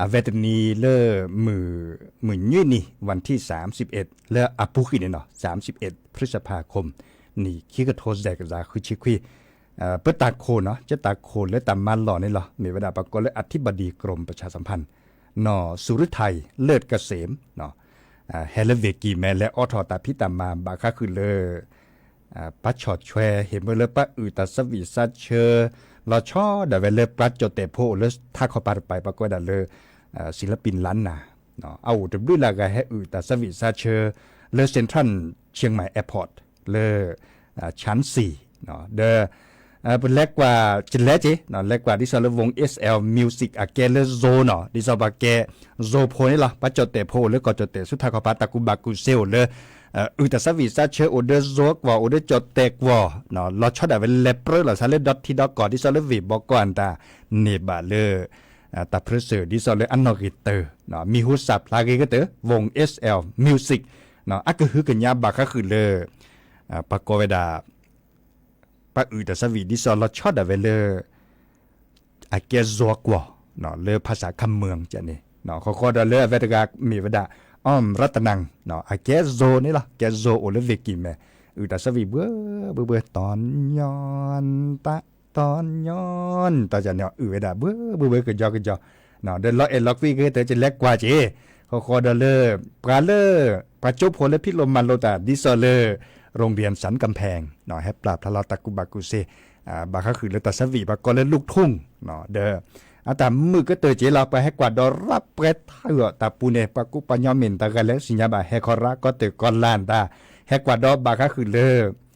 အဝဲတနံၤလၢ မုၢ်နွံနံၤ วันที่สามสิบเอ็ด လၢအပူၤကွံာ်န့ၣ်နီၤ สามสิบเอ็ดพฤษภาคม နံၣ်ခံကထိစဲးကစးဃုဆံခွံ ပတၢ်ခိၣ်နီၤ ကတၢ်ခိၣ်လၢတၢ်မၤလီၢ်န့ၣ်လီၤ. မ့ၢ်ဝဲဒၣ်ပကိးလၢ อธิบดีกรมประชาสัมพันธ์ နီၢ်စုရထၢၣ် လၢၢ်ကစ့ၣ် ဟဲလၢ เวที မဲာ် လဲၤအိးထီၣ်တၢ်ဖံးတၢ်မၤ ဘၣ်ဃးဃုာ်လၢ ပှၤဆီၣ်ထွဲဟ့ၣ်မၢလၢပှၤအုၣ်တၢ်ဆၢဝံၣ်ဆၢဆၢ လီၤဆီဒၣ်ဝဲလၢပှၤကၠီၣ်တဲာ်ဖိအိၣ်လၢထးခီပၤတပၤ ပှၤကိးဝဲဒၣ်လၢ ศิลปินล้านนา အအိၣ်တဘျုးလၢအဂၤဟဲအုၣ်တၢ်ဆၢဝံၣ်ဆၢဆၢ လၢ Central Chiang Mai Airport လၢ ชั้นสี่ ဒီး ပလဲၤကွၢ်ကလဲက့ၤ လဲၤကွၢ်ဒ်သိးလၢ วง เอสแอล Music အကဲလၢ Zouk နီၤ ဒ်သိးပှၤကဲ Zouk ဖိန့ၣ်လီၤ. ပှၤကၠီၣ်တဲာ်ဖိအိၣ်လၢကီၢ်ကၠီၣ်တဲာ်ဆူထးခီပၤ တၢ်ကူၣ်ဘၣ်ကူၣ်သ့အိၣ်လၢ အုၣ်တၢ်ဆၢဝံၣ်ဆၢဆၢအိၣ်ဒီး Zouk ကွီၢ် အိၣ်ဒီးကၠီၣ်တဲာ်ကွီၢ် လီၤဆီဒၣ်ဝဲလၢလဲၤပြၢလီၤသးလၢဒီထံဒီကီၢ် ဒ်သိးလၢဝ့ၢ်ဘီကီၢ်အတၢ်န့ၢ်ဘၣ်လၢ တၢ်ပြၢစၢၤ ဒ်သိးလၢအနီၣ်ဂံၢ်တၢ မံၤဟူစၢ်ဖျါဂ့ၤကတၢၢ် วง เอสแอล Music အကဟုကညးဘၣ်ဃးဃုာ်လၢ ပှၤကိးဝဲဒၣ် ပှၤအုၣ်တၢ်ဆၢဝံၣ်ဒ်သိးလီၤဆီဒၣ်ဝဲလၢ အကဲ Zouk ကွီၢ် လၢဖၣ်စၣ်ခမၢၣ်န့ၣ် ဃီဃီဒီးလၢအဝဲတဂၤမ့ၢ်ဝဲဒၣ် အီၣ်ရတနၢ် အကဲ Zouk န့ၣ်လီၤ ကဲ Zouk အိၣ်လၢဝ့ၢ်ကံၢ်မဲာ် အုၣ်တၢ်ဆၢဝံၣ်ဘှၢဘှၢဘှၢ တီညီတၢ် တီညီတၢ်န့ၣ် အုၣ်ဝဲဒၣ်ဘှၢဘှၢဘှၢကယီကယီ ဒီးလီၤအဲၣ်လီၤကွံကတၢၢ် ကလဲၤကွၢ်က့ၤ ဃီဃီဒီးလၢ ပှၤလၢ ပှၤကၠိဖိလၢဖံးလိမၤလိတၢ် ဒ်သိးလၢ โรงเรียนสันกำแพง ဟဲပျၢ်ဖျါလီၤတၢ်ကူၣ်ဘၣ်ကူၣ်သ့ ဘၣ်ဃးဃုာ်လၢတၢ်ဆၢဝံၣ် ပှၤကိးလၢ ลูกทุ่ง ဒီး အတၢ်မုာ်ကတၢၢ်က့ၤလီၤ ပှၤဟဲကွၢ်ဒီးရၣ်ပှဲၤထါအီၤတၢ်ပူၤန့ၣ် ပှၤကူပှၤညီမ့ၢ်တဂၤလဲၣ် သ့ၣ်ညါဘၣ် ဟဲခီရၣ်ကီၢ်တၢၢ်ကီၢ်လၢ်တၢ် ဟဲကွၢ်ဒီးဘၣ်ဃးဃုာ်လၢ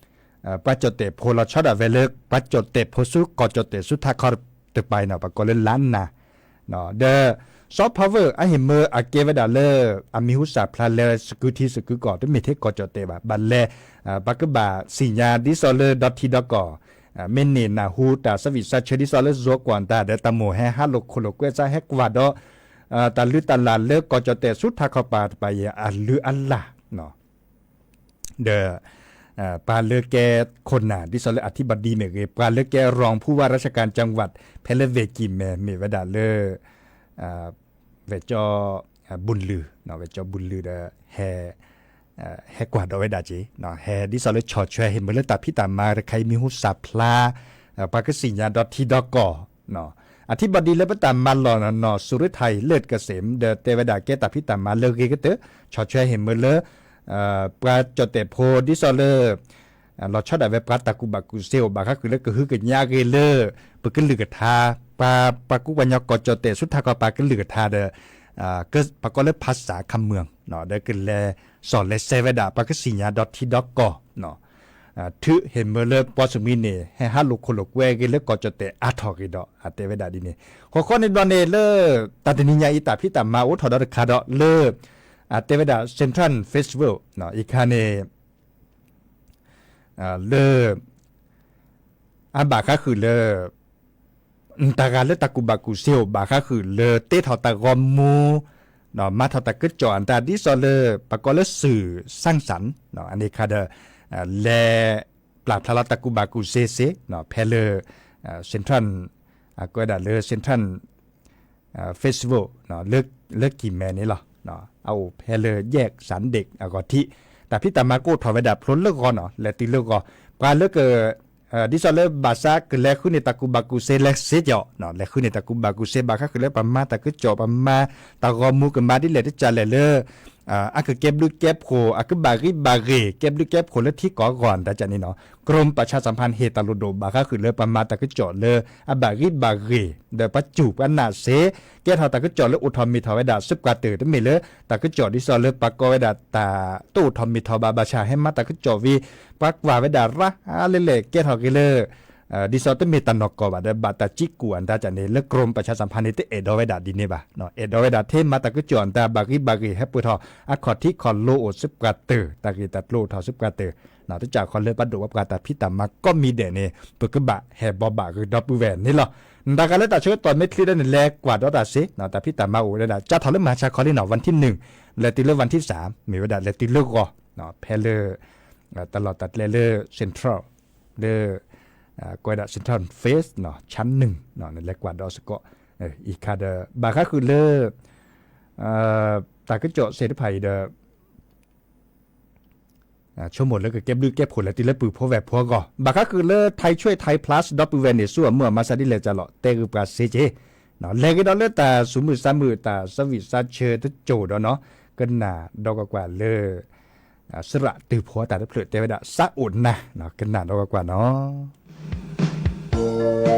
ပှၤကၠီၣ်တဲာ်ဖိလီၤဆီဒၣ်ဝဲလၢ ပှၤကၠီၣ်တဲာ်ဖိဆူကီၢ်ကၠီၣ်တဲာ်ဆူထးခီတပၤအံၤနီၤ ပှၤကိးလၢ ล้านนา ဒီး soft power အဟ့ၣ်မၢအကဲဝဲဒၣ်လၢ အမံၤဟူစၢ်ဖျါလၢ စကုထံစကုကီၢ် တမ့ၢ်ထဲကီၢ်ကၠီၣ်တဲာ်ဘၣ် ဘၣ်လဲၤ ပှၤကဘၣ်သ့ၣ်ညါဒ်သိးလၢဒီထံဒီကီၢ် မ့ၢ်န့ၢ်နၢ်ဟူတၢ်ဆၢဝံၣ်ဆၢဆၢဒ်သိးလၢ Zouk ကွီၢ်တၢ် ဒီးတၢ်မိၢ်ဟဲဟးလိာ်ခိၣ်လိာ်ကွဲစး ဟဲကွၢ်ဒီး တၢ်လုၢ်တၢ်လၢ်လၢကီၢ်ကၠီၣ်တဲာ်ဆူထးခီပၤတပၤအံၤ အလုၢ်အလၢ် ဒီး ပှၤလၢကဲခိၣ်နၢ် ဒ်သိးလၢ อธิบดี မ့ၢ်ဂ့ၤ ပှၤလၢကဲ รองผู้ว่าราชการจังหวัด ဖဲလၢဝ့ၢ်ကံၢ်မဲာ် မ့ၢ်ဝဲဒၣ်လၢ ဝဲၢ်ကၠီ บุญลือ ဝဲၢ်ကၠီ บุญลือ ဒီး ဟဲကွၢ်ဒီးဝဲဒၣ်က့ၤ ဟဲဒ်သိးလၢဆီၣ်ထွဲဟ့ၣ်မၢလၢတၢ်ဖံးတၢ်မၤတခါအံၤ မံၤဟူစၢ်ဖျါ ပှၤကသ့ၣ်ညါဒီထံဒီကီၢ် အထံဘီဒံးလၢပတၢ်မၤလီၢ်နီၢ် สุริไทย เลิศเกษม ဒီးတဲဝဲဒၣ်ကဲတၢ်ဖံးတၢ်မၤလၢအဂ့ၤကတၢၢ် ဆီၣ်ထွဲဟ့ၣ်မၢလၢ ပှၤကၠီၣ်တဲာ်ဖိဒ်သိးလၢ လီၤဆီဒၣ်ဝဲပှၤတၢ်ကူၣ်ဘၣ်ကူၣ်သ့အိၣ် ဘၣ်ဃးဃုာ်လၢကဟုကညးအဂ့ၤလၢ ပကလုၢ်ကထါ ပှၤ ပှၤကူပှၤညီကီၢ်ကၠီၣ်တဲာ်ဆူထးခီပၤကလုၢ်ကထါဒီး ပှၤကိးလၢဖၣ်စၣ်ခမၢၣ် ဒီးကလဲၤစီၣ်လဲၤဆဲးဝဲဒၣ် ပှၤကသ့ၣ်ညါဒီထံဒီကီၢ် ထုးဟ့ၣ်မၢလၢပှၤစူၢ်မံန့ၣ် ဟဲဟးလိာ်ခိၣ်လိာ်ကွဲအဂ့ၤလၢကီၢ်ကၠီၣ်တဲာ်အါထီၣ်ဂ့ၤဒီး အတဲဝဲဒၣ်ဒ်န့ၣ် ဃီဃီန့ၣ်ဘျီန့ၣ်လၢ တၢ်တနံၤညါအံၤ တၢ်ဖံးတၢ်မၤအိၣ်ထီၣ်ဒီးတခါဒီးလၢ အတဲဝဲဒၣ် Central Festival အံၤခါန့ၣ် လၢ အဘၣ်ဃးဃုာ်လၢ တၢ်ဂၤလၢတၢ်ကူၣ်ဘၣ်ကူၣ်သ့အိၣ် ဘၣ်ဃးဃုာ်လၢတ့ထီၣ်တၢ်ဂီၤမူ မၤထီၣ်တၢ်ကစီၣ်အတၢ်ဒ်သိးလၢ ပှၤကိးလၢ สื่อสร้างสรรค์ အန့ၣ်ခါဒီး လဲၤပျၢ်ဖျါလီၤတၢ်ကူၣ်ဘၣ်ကူၣ်သ့စ့ၢ် ဖဲလၢ Central အကဲဒၣ်လၢ Central Festival လၢကံၢ်မဲာ်န့ၣ်လီၤ. အအိၣ်ဖဲလၢ แยกสารเด็ก အဂီၢ်ထံး တၢ်ဖံးတၢ်မၤကအိၣ်ထီၣ်ဝဲဒၣ်ဖျိလၢဂီၤနီၤ လဲၤတုၤလၢဂီၤ ပှၤလၢက ဒ်သိးလၢဘၣ်ဆါကလဲၤဃုန့ၢ်တၢ်ကူၣ်ဘၣ်ကူၣ်သ့လဲၤစ့ၢ်ကီး လဲၤဃုန့ၢ်တၢ်ကူၣ်ဘၣ်ကူၣ်သ့ ဘၣ်ဃးဃုာ်လၢပမၤတၢ်ကစီၣ် ပမၤတၢ်ဂီၤမူကမၤဒ်လဲၣ်တကးလဲၣ်လၢ အကကဲဘျုးကဲဖှိၣ် အကဘၣ်ဂံၢ်ဘၣ်ဂ့ၤ ကဲဘျုးကဲဖှိၣ်လၢထံကီၢ်အဂီၢ်တၢ်န့ၣ်နီၤ กรมประชาสัมพันธ์ ဟ့ၣ်တၢ်လိၣ်ဒိၣ်ဘၣ်ဃးဃုာ်လၢပမၤတၢ်ကစီၣ်လၢအဘၣ်ဂံၢ်ဘၣ်ဂ့ၤ ဒီးပှၤစူၢ်ပှၤနာ်စ့ၢ် ကဲထီၣ်တၢ်ကစီၣ်လၢအိၣ်ထီၣ်မ့ၢ်ထီၣ်ဝဲဒၣ် စ့ပှၤတၢၢ် တမ့ၢ်လၢ တၢ်ကစီၣ်ဒ်သိးလၢပှၤကိးဝဲဒၣ်တၢ်တအိၣ်ထီၣ်မ့ၢ်ထီၣ်ဘၣ် ဘၣ်ဆၣ်ဟဲမၤတၢ်ကစီၣ်ဝံၤ ပှၤကွၢ်ဝဲဒၣ်ရၣ်လဲၣ်လဲၣ် ကဲထီၣ်က့ၤလၢ ဒ်သိးတမ့ၢ်တၢ်နီၢ်ကီၢ်ဘၣ်ဒီး ဘၣ်တၢ်စံးကူၣ်အတၢ်န့ၣ် လၢ กรมประชาสัมพันธ์ န့ၣ် တအဲၣ်ဒိးဝဲဒၣ်ဒ်န့ၣ်ဘၣ်. အဲၣ်ဒိးဝဲဒၣ်ထဲမၤတၢ်ကစီၣ်အတၢ်ဘၣ်ဂံၢ်ဘၣ်ဂ့ၤ ဟဲပှဲၤထီၣ်အခီၣ်ထံးခီၣ်လိအိၣ်စ့ပှၤတၢၢ် တၢ်ဂ့ၢ်တၢ်ကျိၤအိၣ်ထီၣ်စ့ပှၤတၢၢ် တကးခီလၢဘၣ်ဒိးဘၣ်ပှၤတၢ်ဖံးတၢ်မၤကိးမံၤဒဲးန့ၣ် ပကဘၣ်ဟဲဘိးဘၣ်ဂ့ၤဒီပုၢ်ဝဲၢ်န့ၣ်လီၤ. နတၢ်ဂၤလၢတၢ်ဆၢကတီၢ်မ့ၢ်ချ့ဒီး နလဲၤကွၢ်ဒီးတၢ်စ့ၢ် တၢ်ဖံးတၢ်မၤအိၣ်ဝဲဒၣ် ကၢ်ထီၣ်လၢမၤဆါခီလံနီၤ วันที่หนึ่ง လဲၤတုၤလၢ วันที่สาม မ့ၢ်ဝဲဒၣ်လဲၤတုၤလၢဂီၤ ဖဲလၢ တၢ်လီၢ်တၢ်ကျဲလၢ Central လၢ ကိးဝဲဒၣ် Central Phase နီၤ ชั้นหนึ่ง နလဲၤကွၢ်ဒီးစ့ၢ်ကီး အံၤခါဒီး ဘၣ်ဃးဃုာ်လၢ တၢ်ကစီၣ်စ့ၢ်တဖၣ်အံၤဒီး ဆိကမိၣ်လၢကကဲဘျုးကဲဖှိၣ်လၢာ်တုၤလၢပုၢ်ဖိဝဲၢ်ဖိအဂီၢ် ဘၣ်ဃးဃုာ်လၢ ไทยช่วยไทย Plus ဒီပုၢ်ဝဲၢ်န့ၣ် ဆူအမုၢ်အမၤစၢ်ဒ်လဲၣ်ကလဲာ် တဲဂ့ၤပှၤစ့ၢ်ကီး လဲၤဂ့ၤဒီးလၢတၢ်သူၣ်မုာ်သးမုာ် တၢ်သးဝံၣ်သးဆၢတစိၤဒီးနီၤ ကနၣ်ဒီးကွၢ်ကွၢ်လၢ စရၣ်တုၤဖီတၢ်တဖျၢၣ်တဲဝဲဒၣ် စးအိၣ်နၤ ကနၣ်ဒီးကွၢ်ကွၢ်နီၤ. ဟီၣ်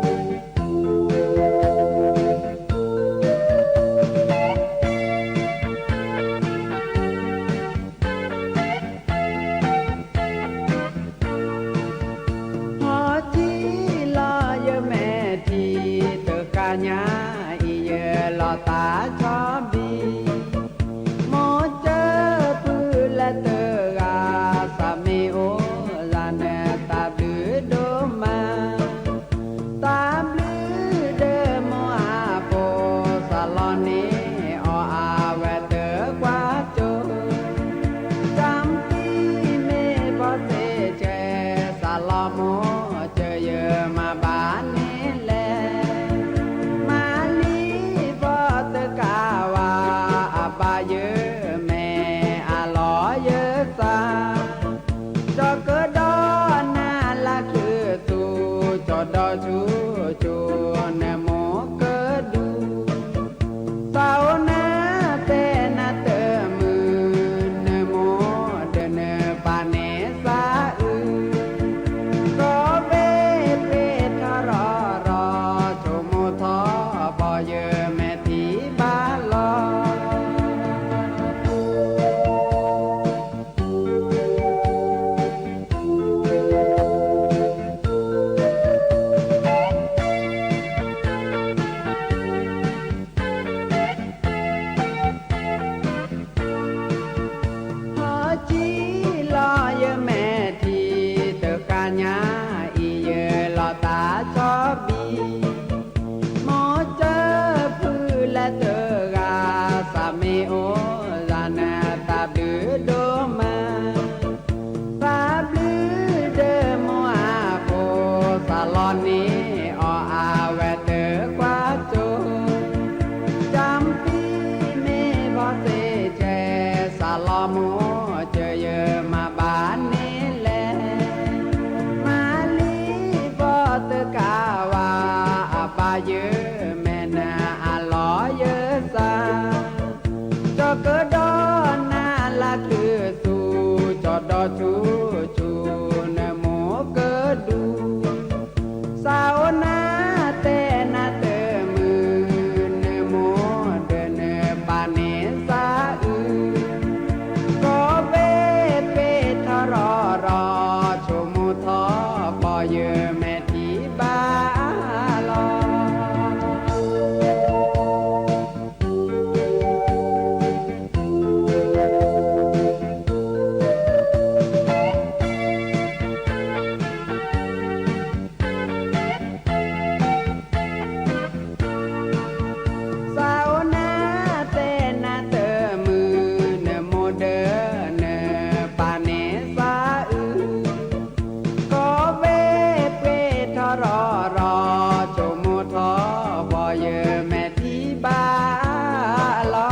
ကံလီၤယမဲာ်ထံတကညးအံၤ ယလီၤသးဆီဘံၣ် မိၢ်ကၢဖုလဲၤတဂၤ သးမ့ၢ်အိၣ်လၢန သးဘျုးဒိၣ်မး သးဘျုးဒီးမိၢ်အဖိ သးလီန့ၢ်အီၤအဝဲတကွၢ်စိ တၢ်မံမ့ၢ်ဘီစ့ဆဲ သးလီမိၢ်ကၢယမၤဘၣ်န့ၣ်လဲၣ် မၤလံဘီတကးဝါ အဘၣ်ယမဲာ်အလီၢ်ယသး ဒီးကဒီးနၤလၢချုးသူ ကၠီဒီးဆူကၠိ နမိၢ်ကဒူ သးအိၣ်နၤတဲနၤတမုာ် နမိၢ်ဒီးနပၢ်န့ၣ်သးအုး ကီၢ်ဘ့ၣ်ပ့ၢ်ထီၣ်ရီၢ်ရီၢ် ဆိကမိၣ်ထီၣ်ဘီယမဲာ်ထံဘၣ်လီၤ ဟီၣ်ကံလီၤယမဲာ်ထံတကညးအံၤ ယလီၤသးဆီဘံၣ် မိၢ်ကၢဖုလဲၤတဂၤ သးမ့ၢ်အိၣ်လၢန သးဘျုးဒိၣ်မး သးဘျုးဒီးမိၢ်အဖိ သးလီန့ၢ်အီၤအဝဲတကွၢ်စိ တၢ်မံမ့ၢ်ဘီစ့ဆဲ သးလီမိၢ်ကၢယမၤဘၣ်န့ၣ်လဲၣ် မၤလံဘီတကးဝါ အဘၣ်ယမဲာ်နၤအလီၢ်ယသး ကၠီကဒီးနၤလၢချုးသူ ကၠီဒီးဆူကၠိ နမိၢ်ကဒူ သးအိၣ်နၤတဲနၤတမုာ် နမိၢ်ဒီးနပၢ်န့ၣ်သးအုး ကီၢ်ဘ့ၣ်ပ့ၢ်ထီၣ်ရီၢ်ရီၢ် ဆိကမိၣ်ထီၣ်ဘီယမဲာ်ထံဘၣ်လီၤ သးအိၣ်နၤတဲနၤတမုာ် နမိၢ်ဒီးနပၢ်န့ၣ်သးအုး ကီၢ်ဘ့ၣ်ပ့ၢ်ထီၣ်ရီၢ်ရီၢ် ဆိကမိၣ်ထီၣ်ဘီယမဲာ်ထံဘၣ်လီၤ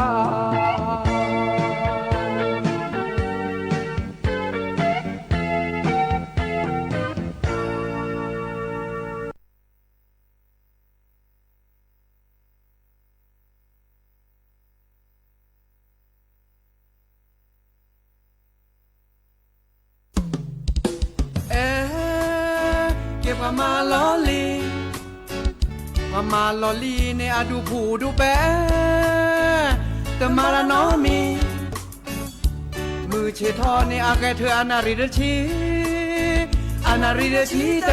အဲ ကဲပှၤမၤလီၤလံၤ, ပှၤမၤလီၤလံၤန့ၣ် အဒူၣ်ဖူၣ်ဒူၣ်ပဲ, တမၤတၢ်နီတမံၤ, မုၢ်ဆ့ၣ်ထီၣ်န့ၣ် အဂဲၤထၢၣ်အနၣ်ရံၣ်တဆံ, အနၣ်ရံၣ်တဆံတၢ,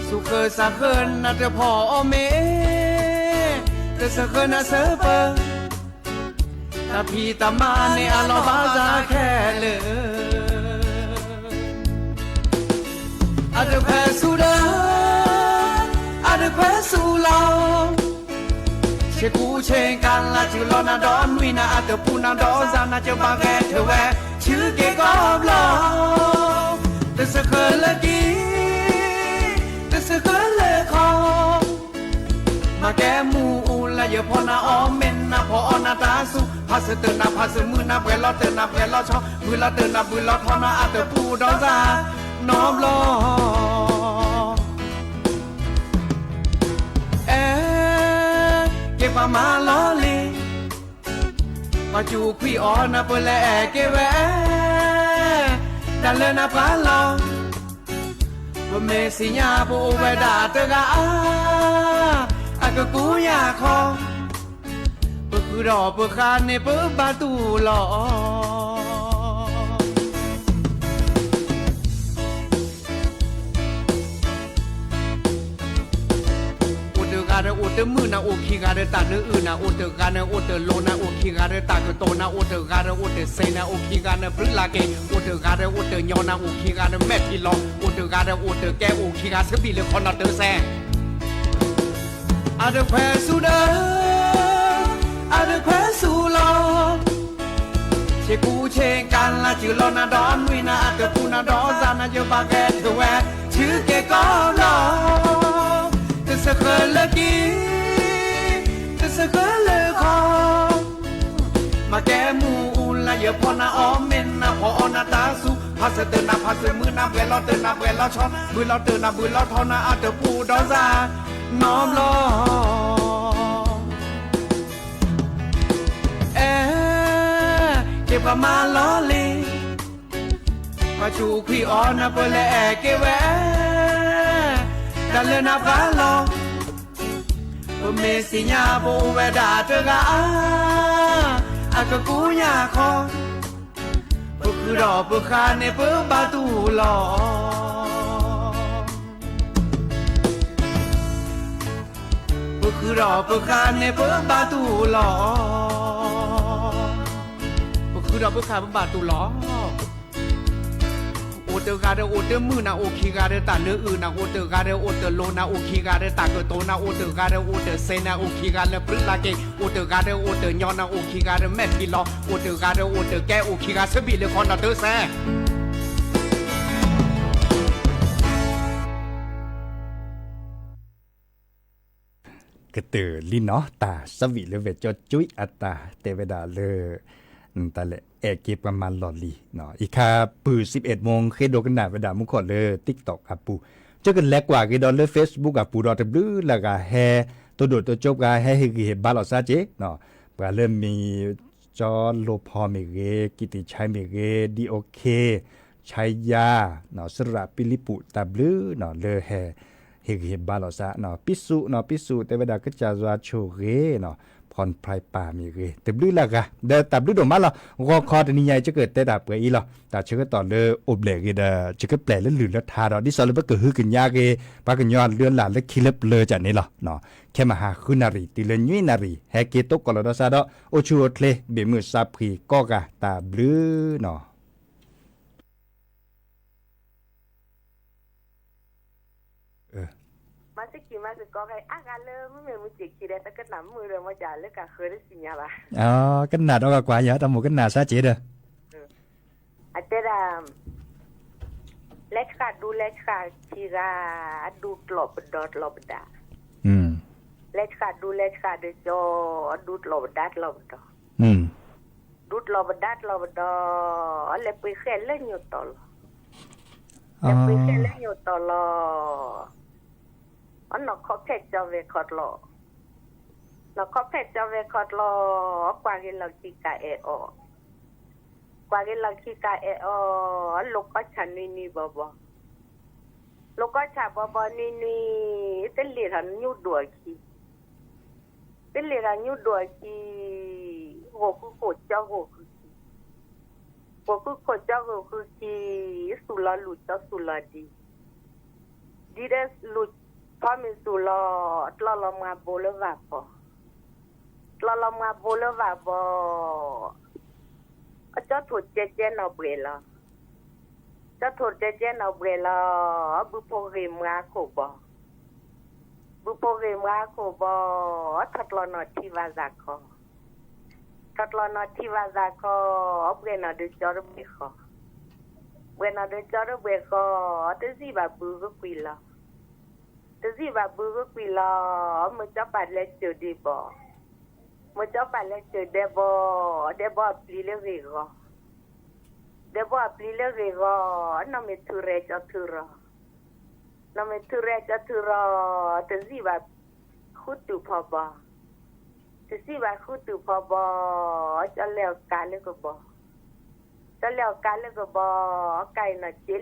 သူၣ်ဃၢၤသးဃၢၤနၢ်တဖီၣ်အီၤမ့ၢ်, တစၢဃၢၤနၢ်စၢပၢၤ တၢ်ဖံးတၢ်မၤန့ၣ်အလီၢ်ဘၣ်စၢ်ခဲလၢာ်, အတခွဲးဆူၣ်ဒီး အတခွဲးဆူၣ်လီၤ, ဆ့ကူဆ့ကၤလၢ် စုလီၤနၤဒီးနွံနၤ အတပူၤနၤဒီးစၢ်နၤ ကဘၣ်ဂဲၤထၢၣ်ဝဲ ဆူက့ၤကီၢ်ဘျီ, တစၢဃၢလၢကံ တစၢဃၢလၢခီ, မၤကဲမူအူလၢယဖီနၤအီၣ်မ့ၢ်နၤဖီအီၣ်နၤတၢ်ဆူၣ်, ဖးစၢၤတၢၢ်နၤဖးစၢၤမုၢ်နၤ ပှဲၤလီၤတၢၢ်နၤပှဲၤလီၤဆီ ဘုၣ်လီၤတၢၢ်နၤဘုၣ်လီၤထီနၤ အတပူၤဒီးစၢ်နီတဘျီ. အဲ က့ၤပှၤမၤလီၤလံ, ပှၤစူးခွံအီၤနၢ်ပၢၢ်လဲၤအဲၣ်က့ၤဝဲ, တၢ်လၢနၤပှၤလီၤ, ပမ့ၢ်သ့ၣ်ညါပအိၣ်ဝဲဒၣ်တဂၤဧါ, အကကူယၤခီ, ပဃုာ်ဒီးပဃၢ်န့ၣ်ပဘၣ်တူၢ်လီၤ. အိၣ်တဂၤဒီးအိၣ်တမုာ်နၤ အိၣ်ခံဂၤဒီးတၢ်နၢအုၣ်နၤ အိၣ်တဂၤဒီးအိၣ်တလိၤနၤ အိၣ်ခံဂၤဒီးတၢ်ကတိၤနၤ အိၣ်တဂၤဒီးအိၣ်တစဲးနၤ အိၣ်ခံဂၤဒီးဘျုးလၢ်က့ၤ အိၣ်တဂၤဒီးအိၣ်တညီနၤ အိၣ်ခံဂၤဒီးမဲာ်ထံလီၤ အိၣ်တဂၤဒီးအိၣ်တကဲ အိၣ်ခံဂၤဆၢဘံၣ်လၢခီနီၤတၢ်စဲး အတခွဲးဆူၣ်ဒီး အတခွဲးဆူၣ်လီၤ. ဆ့ကူဆ့ကၤလၢ် စုလီၤနၤဒီးနွံနၤ အတပူၤနၤဒီးစၢ်နၤ ယဘၣ်ဂဲၤထၢၣ်ဝဲ ဆူက့ၤကီၢ်ဘျီ, တစၢဃၢလၢကံ တစၢဃၢလၢခီ မၤကဲမူအူလၢယဖီနၤအီၣ်မ့ၢ်နၤဖီအီၣ်နၤတၢ်ဆူၣ် ဖးစၢၤတၢၢ်နၤဖးစၢၤမုၢ်နၤ ပှဲၤလီၤတၢၢ်နၤပှဲၤလီၤဆီ ဘုၣ်လီၤတၢၢ်နၤဘုၣ်လီၤထီနၤ အတပူၤဒီးစၢ်နီတဘျီ အဲ က့ၤပှၤမၤလီၤလံ ပှၤစူးခွံအီၤနၢ်ပၢၢ်လဲၤအဲၣ်က့ၤဝဲ တၢ်လၢနၤပှၤလီၤ ပမ့ၢ်သ့ၣ်ညါပအိၣ်ဝဲဒၣ်တဂၤဧါ အကကူယၤခီ ပဃုာ်ဒီးပဃၢ်န့ၣ်ပဘၣ်တူၢ်လီၤ ပဃုာ်ဒီးပဃၢ်န့ၣ်ပဘၣ်တူၢ်လီၤ ပဃုာ်ဒီးပဃၢ်ပဘၣ်တူၢ်လီၤ အိၣ်တဂၤဒီးအိၣ်တမုာ်နၤ အိၣ်ခံဂၤဒီးတၢ်နၢအုၣ်နၤ အိၣ်တဂၤဒီးအိၣ်တလိၤနၤ အိၣ်ခံဂၤဒီးတၢ်ကတိၤနၤ အိၣ်တဂၤဒီးအိၣ်တစဲးနၤ အိၣ်ခံဂၤလၢဘျုးလၢ်က့ၤ အိၣ်တဂၤဒီးအိၣ်တညီနၤ အိၣ်ခံဂၤဒီးမဲာ်ထံလီၤ အိၣ်တဂၤဒီးအိၣ်တကဲ အိၣ်ခံဂၤဆၢဘံၣ်လၢခီနီၤတၢ်စဲး ကတၢၢ်လံနီၤ တၢ်ဆၢဘံၣ်လၢဝဲၢ်ကၠီကွံာ် အတၢ်တဲဝဲဒၣ်လၢ တၢ်လဲၤအဲၣ်က့ၤပှၤမၤလီၢ်လံၤ အံၤခါပုၢ် သိပ်းအဵတ်းမူ ဃ့ဒိကနၣ်ဝဲဒၣ်မူခိၣ်လၢ TikTok အပူၤ ကကလဲၤကွၢ်က့ၤဒီးလၢ Facebook အပူၤဒီး တဘျုးလၢဂၤဟဲ တဒိၣ်တကၠိပှၤဟဲဟ့ၣ်ဂံၢ်ဟ့ၣ်ဘါလိာ်သးက့ၤ ပှၤလၢမံၤ ကၠီလိာ်ဖီမ့ၢ်ဂ့ၤ ကံၣ်တံၣ်ဆဲမ့ၢ်ဂ့ၤ ဒီအိၣ်ခ့ ဆါယါ စရၣ်ပံလံပူၤ တၢ်ဘျုးနီၤ လၢဟဲ ဟ့ၣ်ဂံၢ်ဟ့ၣ်ဘါလိာ်သး ပံဆူၣ်နီၤ ပံဆူၣ် တဲဝဲဒၣ်ကစၢ်ယွၤဆိၣ်ဂ့ၤနီၤ ဖီၣ်ဖျါပၢ်မ့ၢ်ဂ့ၤ တဘျုးလၢဂၤ ဒီးတၢ်ဘျုးဒိၣ်မးလီၤ ဂီၤခီတနံၤညါအံၤ ယကတဲတၢ်ပှဲၤအံၤလီၤ တၢ်ဆၢကတီၢ်လၢအိၣ်ဘျဲၣ်ဂ့ၤဒီး ယကပျဲၢ်လၢလုၢ်လၢထါဒီး ဒ်သိးလၢပကဟုကညးက့ၤ ပှၤကညီလၢလာ်လၢခံလၢပျၢၤကၢ်န့ၣ်လီၤ ခဲမဟါဃုနၣ်ရံၣ် တုၤလၢနွံနၣ်ရံၣ် ဟဲက့ၤတိကိးလီၤဒီးစးဒီး အိၣ်ဆူၣ်အိၣ်ချ့ ဘ့ၣ်မုၢ်စးဖှံၣ်ကိးဂၤ တၢ်ဘျုးနီၤ မၤစ့ၢ်ကီး မၤစ့ၢ်ကီး အါဂၤလၢမ့မ့ၢ်မုၢ်စ့ၢ်ကီးဒီး တကနၣ်မုာ်ဒီး မ့ၢ်ကလၢကဃၢၤတစံၣ်ညါဘၣ်. ကနၣ်ဒီးကွၢ်ယၤ တၢ်မိၣ်ကနၣ်စၢ်က့ၤဒီး အတဲဒၣ် လဲၤဆှးဒူလဲၤဆှးခံဂၤ အဒူကျိးပဒီကျိးပဒါ လဲၤဆှးဒူလဲၤဆှးဒီးကၠီ အဒူကျိးပဒါကျိးပဒီ ဒူကျိးပဒါကျိးပဒီ အလဲၤပှ့ၤဃဲလၢညိၣ်တီၤလီၤ. လဲၤပှ့ၤဃဲလၢညိၣ်တီၤလီၤ. အနီၢ်ခီဖဲးကၠီဝဲၤခီၣ်ကျိး, နီၢ်ခီဖဲးကၠီဝဲၤခီၣ်ကျိး, အကွၢ်က့ၤလီၢ်ခံကအဲၣ်အီၤ, ကွၢ်က့ၤလီၢ်ခံကအဲၣ်အီၤ, အလိာ်ကီၢ်ဆၣ်နွံနွံဘီဘီ, လိာ်ကီၢ်ဆၣ်ဘီဘီနွံနွံ, တလ့ၣ်ထီၣ်ညူဒိၣ်အခံ တလ့ၣ်ထီၣ်ညူဒိၣ်အခံ, ဂိၢ်ဃုခိၣ်ကၠီဂိၢ်ဃုခံ, ဂိၢ်ဃုခိၣ်ကၠီဂိၢ်ဃုခံ, သူၣ်လီၤလူၢ်ကၠီသူၣ်လီၤဒံ, ဒ်ဒီးလူၢ်ဖီမ့ၢ်သူၣ်လီၤ, တလီၤလီၤမၤဘိလၢဝၢ်ပီၤ, တြီလီၤမါဘိလၢဘၣ်ဘီ, အကၠီထိၣ်ကဲကဲနီၢ်ဘှဲၣ်လီၤ. ကၠီထိၣ်ကဲကဲနီၢ်ဘှဲၣ်လီၤ, ဘုဖိဂ့ၤမါခိၣ်ဘီ, ဘုဖိဂ့ၤမါခိၣ်ဘီ, ထီၣ်တြီနီၢ်ထံဘၣ်စၢ်ခီ, ထီၣ်တြီနီၢ်ထံဘၣ်စၢ်ခီ, ဘှဲၣ်နီၢ်ဒုးကၠီတဘှဲၣ်ဃီ, ဘှဲၣ်နီၢ်ဒုးကၠီတဘှဲၣ်ဃီ, တစံၣ်ဘၣ်ဘုဂုာ်ကွံာ်လီၤ. တစံၣ်ဘၣ်ဘုဂုာ်ကွံာ်လီၤ, မုၢ်ကၠီပာ်လဲၤစၢၤဒံးဘီ, မုၢ်ကၠီပာ်လဲၤစၢၤဒဲဘီ, ဒဲဘီအပျံၤလၢဂ့ၢ်ဂီၤ, ဒဲဘီအပျံၤလၢဂ့ၢ်ဂီၤ, နီၢ်မ့ၢ်ထူရဲၣ်ကၠီထူရီၤ, နီၢ်မ့ၢ်ထူရဲၣ်ကၠီထူရီၤ, တစံၣ်ဘၣ်ဃုတူာ်ဖီဘီ, တစံၣ်ဘၣ်ဃုတူာ်ဖီဘီ, ကၠီလဲၤအီၤကါလၢကဘီ, ကၠီလဲၤအီၤကါလၢကဘီ, ကါအံၤနီၢ်က့လံၣ်တဝီ,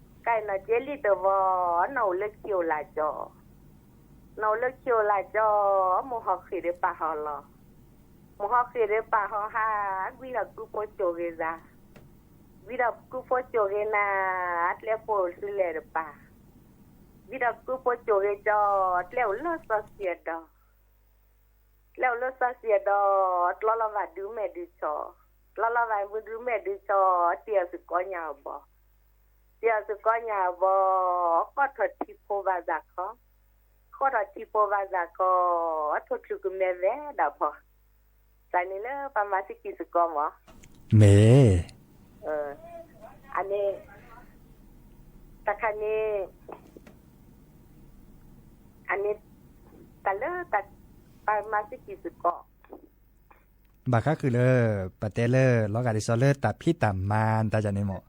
ကါအံၤနီၢ်က့လံၣ်တဝီ, နီၢ်အိၣ်လၢခံအိၣ်လၢကၠီ, နီၢ်အိၣ်လၢခံအိၣ်လၢကၠီ, မိၢ်ဟီၣ်ဃ့ၢ်ဒီးပာ်ဟီၣ်လီၤ. မိၢ်ဟီၣ်ဃ့ၢ်ဒီးပာ်ဟီၣ်ဟါ, ကွံဒီးကုဖိကၠိဂ့ၤသး, ကွံဒီးကုဖိကၠိဂ့ၤနၤ, အကျဲဖိအိၣ်ဆူလဲၣ်တပၤ, ကွံဒီးကုဖိကၠိဂ့ၤကၠီ, ကျဲအိၣ်လၢစီဆှံအဒီး ကျဲအိၣ်လၢစီဆှံအဒီး, တြီလီၤဘၣ်ဒုးမဲာ်ဒုးဆီ, တြီလီၤဘၣ်မုၢ်ဒုးမဲာ်ဒုးဆီ, တ့ၢ်အီၤဆူကီညၣ်အဘီ, တ့ၢ်အီၤဆူကီညၣ်အဘီ, ဃီၣ်ထီၣ်ထံဖိဘၣ်စၢ်ခီ, ဃီၣ်ထီၣ်ထံဖိဘၣ်စၢ်ခီ, ထိၣ်ချုးကမဲဝဲဒၣ်ဖီ, တၢ်န့ၣ်လၢပှၤမၤသံကံၢ်စ့ၢ်ကီးမး, မ့ၢ် အန့ၣ်, တခါန့ၣ် အန့ၣ်, တၢ်လၢ ပှၤမၤသံကံၢ်စ့ၢ်ကီး, ဘၣ်ဃးဃုာ်လၢ ပတဲလၢလီၤဂာ်ဒ်သိးလၢတၢ်ဖံးတၢ်မၤတၢ်န့ၣ်မး,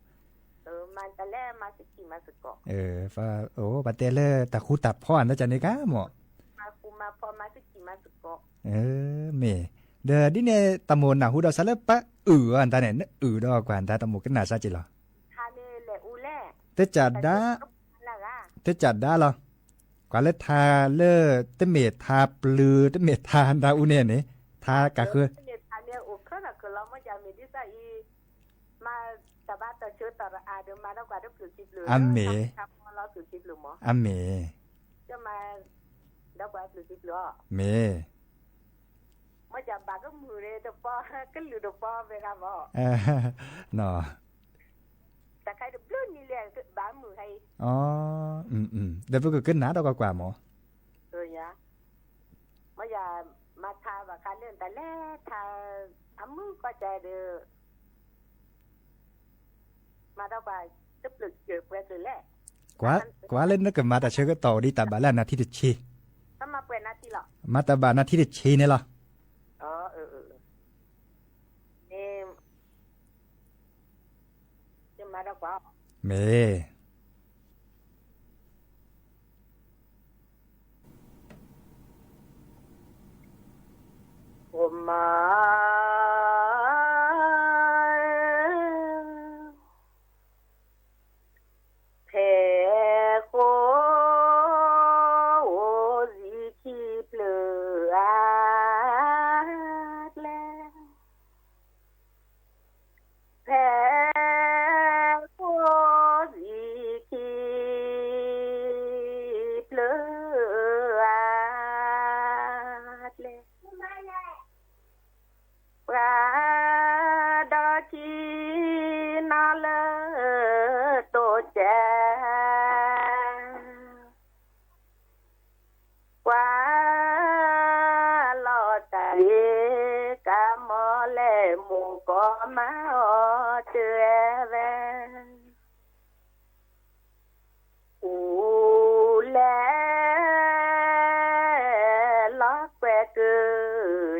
မၤတၢ်လၢမၤသံကံၢ်မၤစ့ၢ်ကီး, ပတဲလၢတၢ်ဃူတၢ်ဖိးအတၢ်န့ၣ်ကါမး, မၤသံကံၢ်မၤစ့ၢ်ကီး, မ့ၢ်, ဒီးဒ်န့ၣ်တၢ်မိၣ်နၢ်ဟူဒီးစးလၢပှၤအုၣ်အီၤတၢ်န့ၣ် နအုၣ်ဒီးကွၢ်တၢ်တၢ်မိၣ်ကနၣ်စးက့ၤလီၤ, တၢ် တကးဒါလီၤ, ကွၢ်လၢထါလၢ တမ့ၢ်ထါပျုၤ တမ့ၢ်ထါဒၣ်အူန့ၣ်န့ၣ်, ထါကးဃၢ, အမ့ၢ်, အမ့ၢ် မ့ၢ်, ဒီးပကကနၣ်ဒီးကွၢ်ကွၢ်မး, မ့ၢ်ယၤ, မၤထါဘၣ်ဃးလၢတၢ်လဲၤထါ, အမုၢ်ကီၢ်ကဒီး, မၤဒီးကွၢ်, တပျုၢ်စၢၤပှဲၤကလဲၣ်, ကွၢ်လၢနကမၤတၢ်ဆၢကတီၢ်ဒ်တၢ်ဘၣ်လၢအနၢ်ထံတဆ့, မၤတၢ်ဘၣ်နၢ်ထံတဆ့န့ၣ်လီၤ, မ့ၢ် မၤ, ဖဲဃိစံခံဖျၢၣ်အါကျဲ, ဖဲဃိစံခံဖျၢၣ်အါကျဲ, ပှၤဒီးခံနီၤလၢတိစၢၤ ကွၢ်လီၤတၢ်ဂ့ၤ ကမီၤလဲၣ် မူၢ်ကီၤမၤအီၤတဂဲၤဝဲ, အူလဲၤလီၤကွဲကုၢ်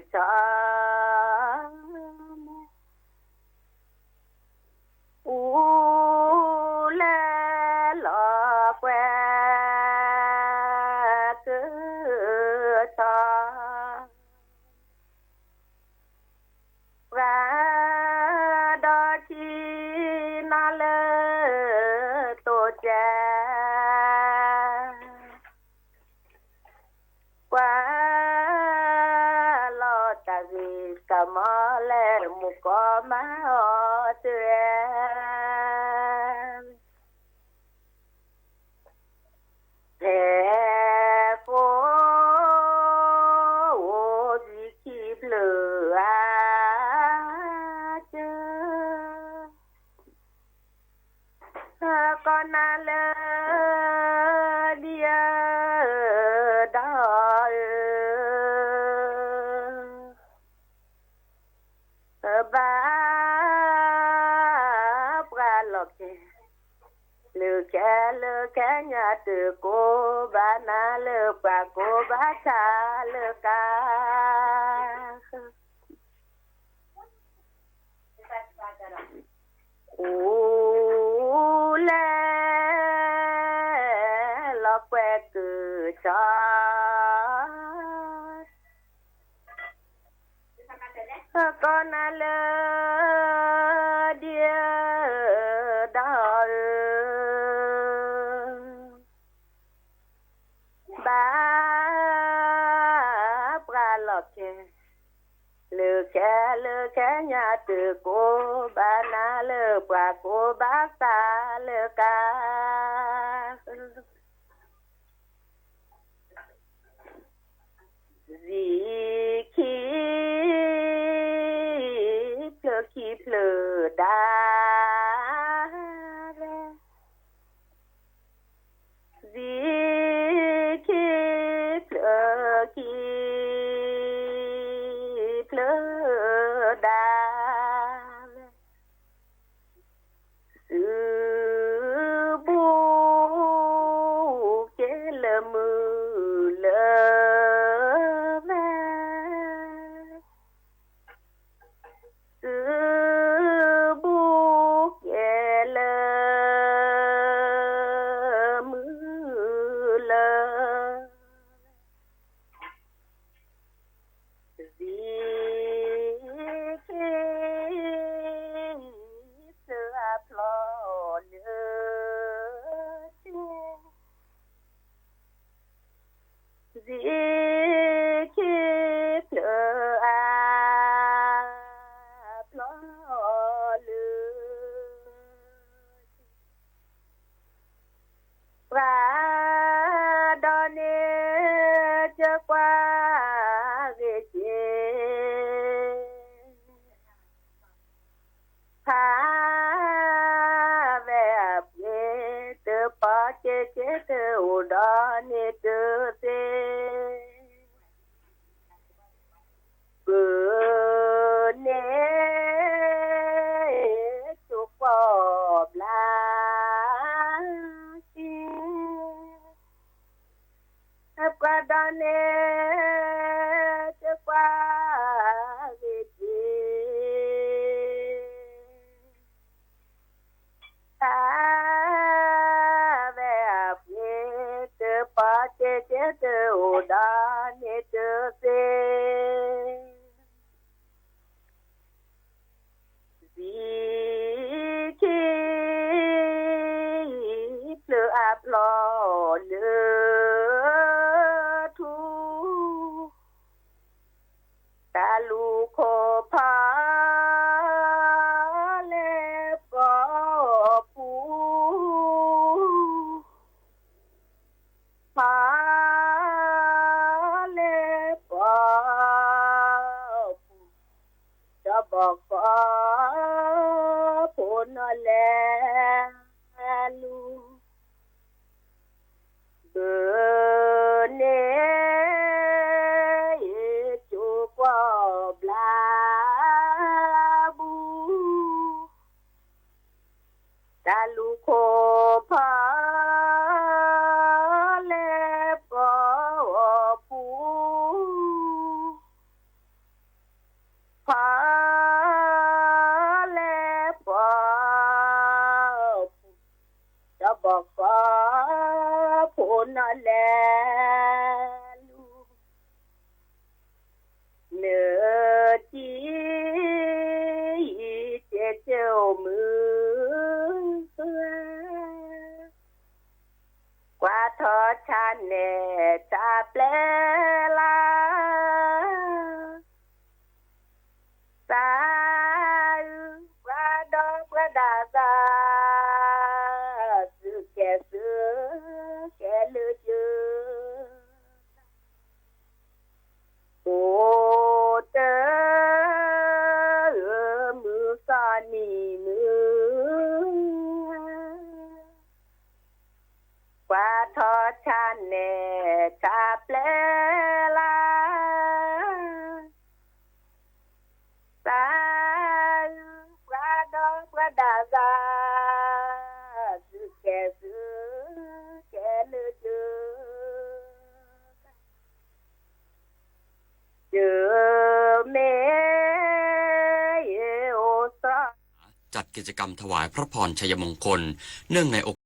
ထီၣ် အူလဲၤလီၤကွဲကုၢ်ထီၣ်, ပှၤဒီးခံနီၤလၢတိစၢၤ ကွၢ်လီၤတၢ်ဂ့ၤ ကမီၤလဲၣ် မူၢ်ကီၤမၤအီၤတဂဲၤ, ဖဲဃိ လၢခဲလၢာ်ခဲဆ့ သုကိးဘၣ်နၤလၢပှၤကိးဘၣ်ဆၣ်လၢကါ အိၣ်လၢ လီၤကွဲကုၢ်ဆီ ကိးနၤလၢ ဒ်အ ဒီးအၢ ဘၣ်ပှၤလီၤခဲ လၢခဲလၢာ်ခဲဆ့ သုကိးဘၣ်နၤလၢပှၤကိးဘၣ်ဆၣ်လၢကါ ဆံခံ ဖျၢၣ်ခံဖျၢၣ်ဒါ ဆံခံ ဖျၢၣ်ခံ ဖျၢၣ်ဒါ သုဘူးက့ၤလၢမုၢ်လၢ်ဝဲ သုဘူးက့ၤလၢ မုၢ်လၢ် ဆံခံ ဖျၢၣ်အဖျီလၢ ဆံခံ ဖျၢၣ်အဖျီလၢ ပှၤဒီးန့ၣ် ကကွၢ်ဂ့ၤက့ၤ ဖးဝဲအပှ့ၤ သုပီၢ်က့ၤက့ၤ သုအိၣ်ဒီးန့ၣ်တသ့ ပၢၤန့ၣ် ကကွၢ်ဘျါက့ၤ ပှၤဒီးန့ၣ် ကကွၢ်ဂ့ၤက့ၤ ဖးဝဲအပှ့ၤ သုပီၢ်က့ၤက့ၤ သုအိၣ်ဒီးန့ၣ်တသ့ ဆံခံ ဖျၢၣ်အဖျီလၢထူ တၢ်လူၤခိၣ်ဖီလဲၣ်ပှီၢ်ပူၤ ဖီလဲၣ်ပှီၢ်ပူၤ ဒီးဘီၣ်ဃီဖိနီၢ်လဲၤလူၤ ဘၢၤန့ၣ် ကကွၢ်ဘျါဘူး တၢ်လူၤခိၣ်ဖီ လဲၣ်ပှီၢ်ပူၤ ဖီ လဲၣ်ပှီၢ်ပူၤ ဒီးဘီၣ်ဃီဖိနီၢ်လဲၤလူၤ နၢၤတံၤ ယံၤ ကဲးကဲးအိၣ်မုာ် ကွၢ်ထီၣ်ဆၣ်နဲၣ်ဆၣ်ပျဲလၢ သးအုးပှၤဒီးပှၤဒၣ်သး သုးကဲသုးကဲလၢယၢၤ အိၣ်တ့ၢ် မုၢ်သီနံၤမုၢ် ကွၢ်ထီၣ်ဆၣ်နဲၣ်ဆၣ်ပျဲလၢ သးအုးပှၤဒီးပှၤဒၣ်သး กิจกรรมถวายพระพรชัยมงคล เนื่องในโอกาส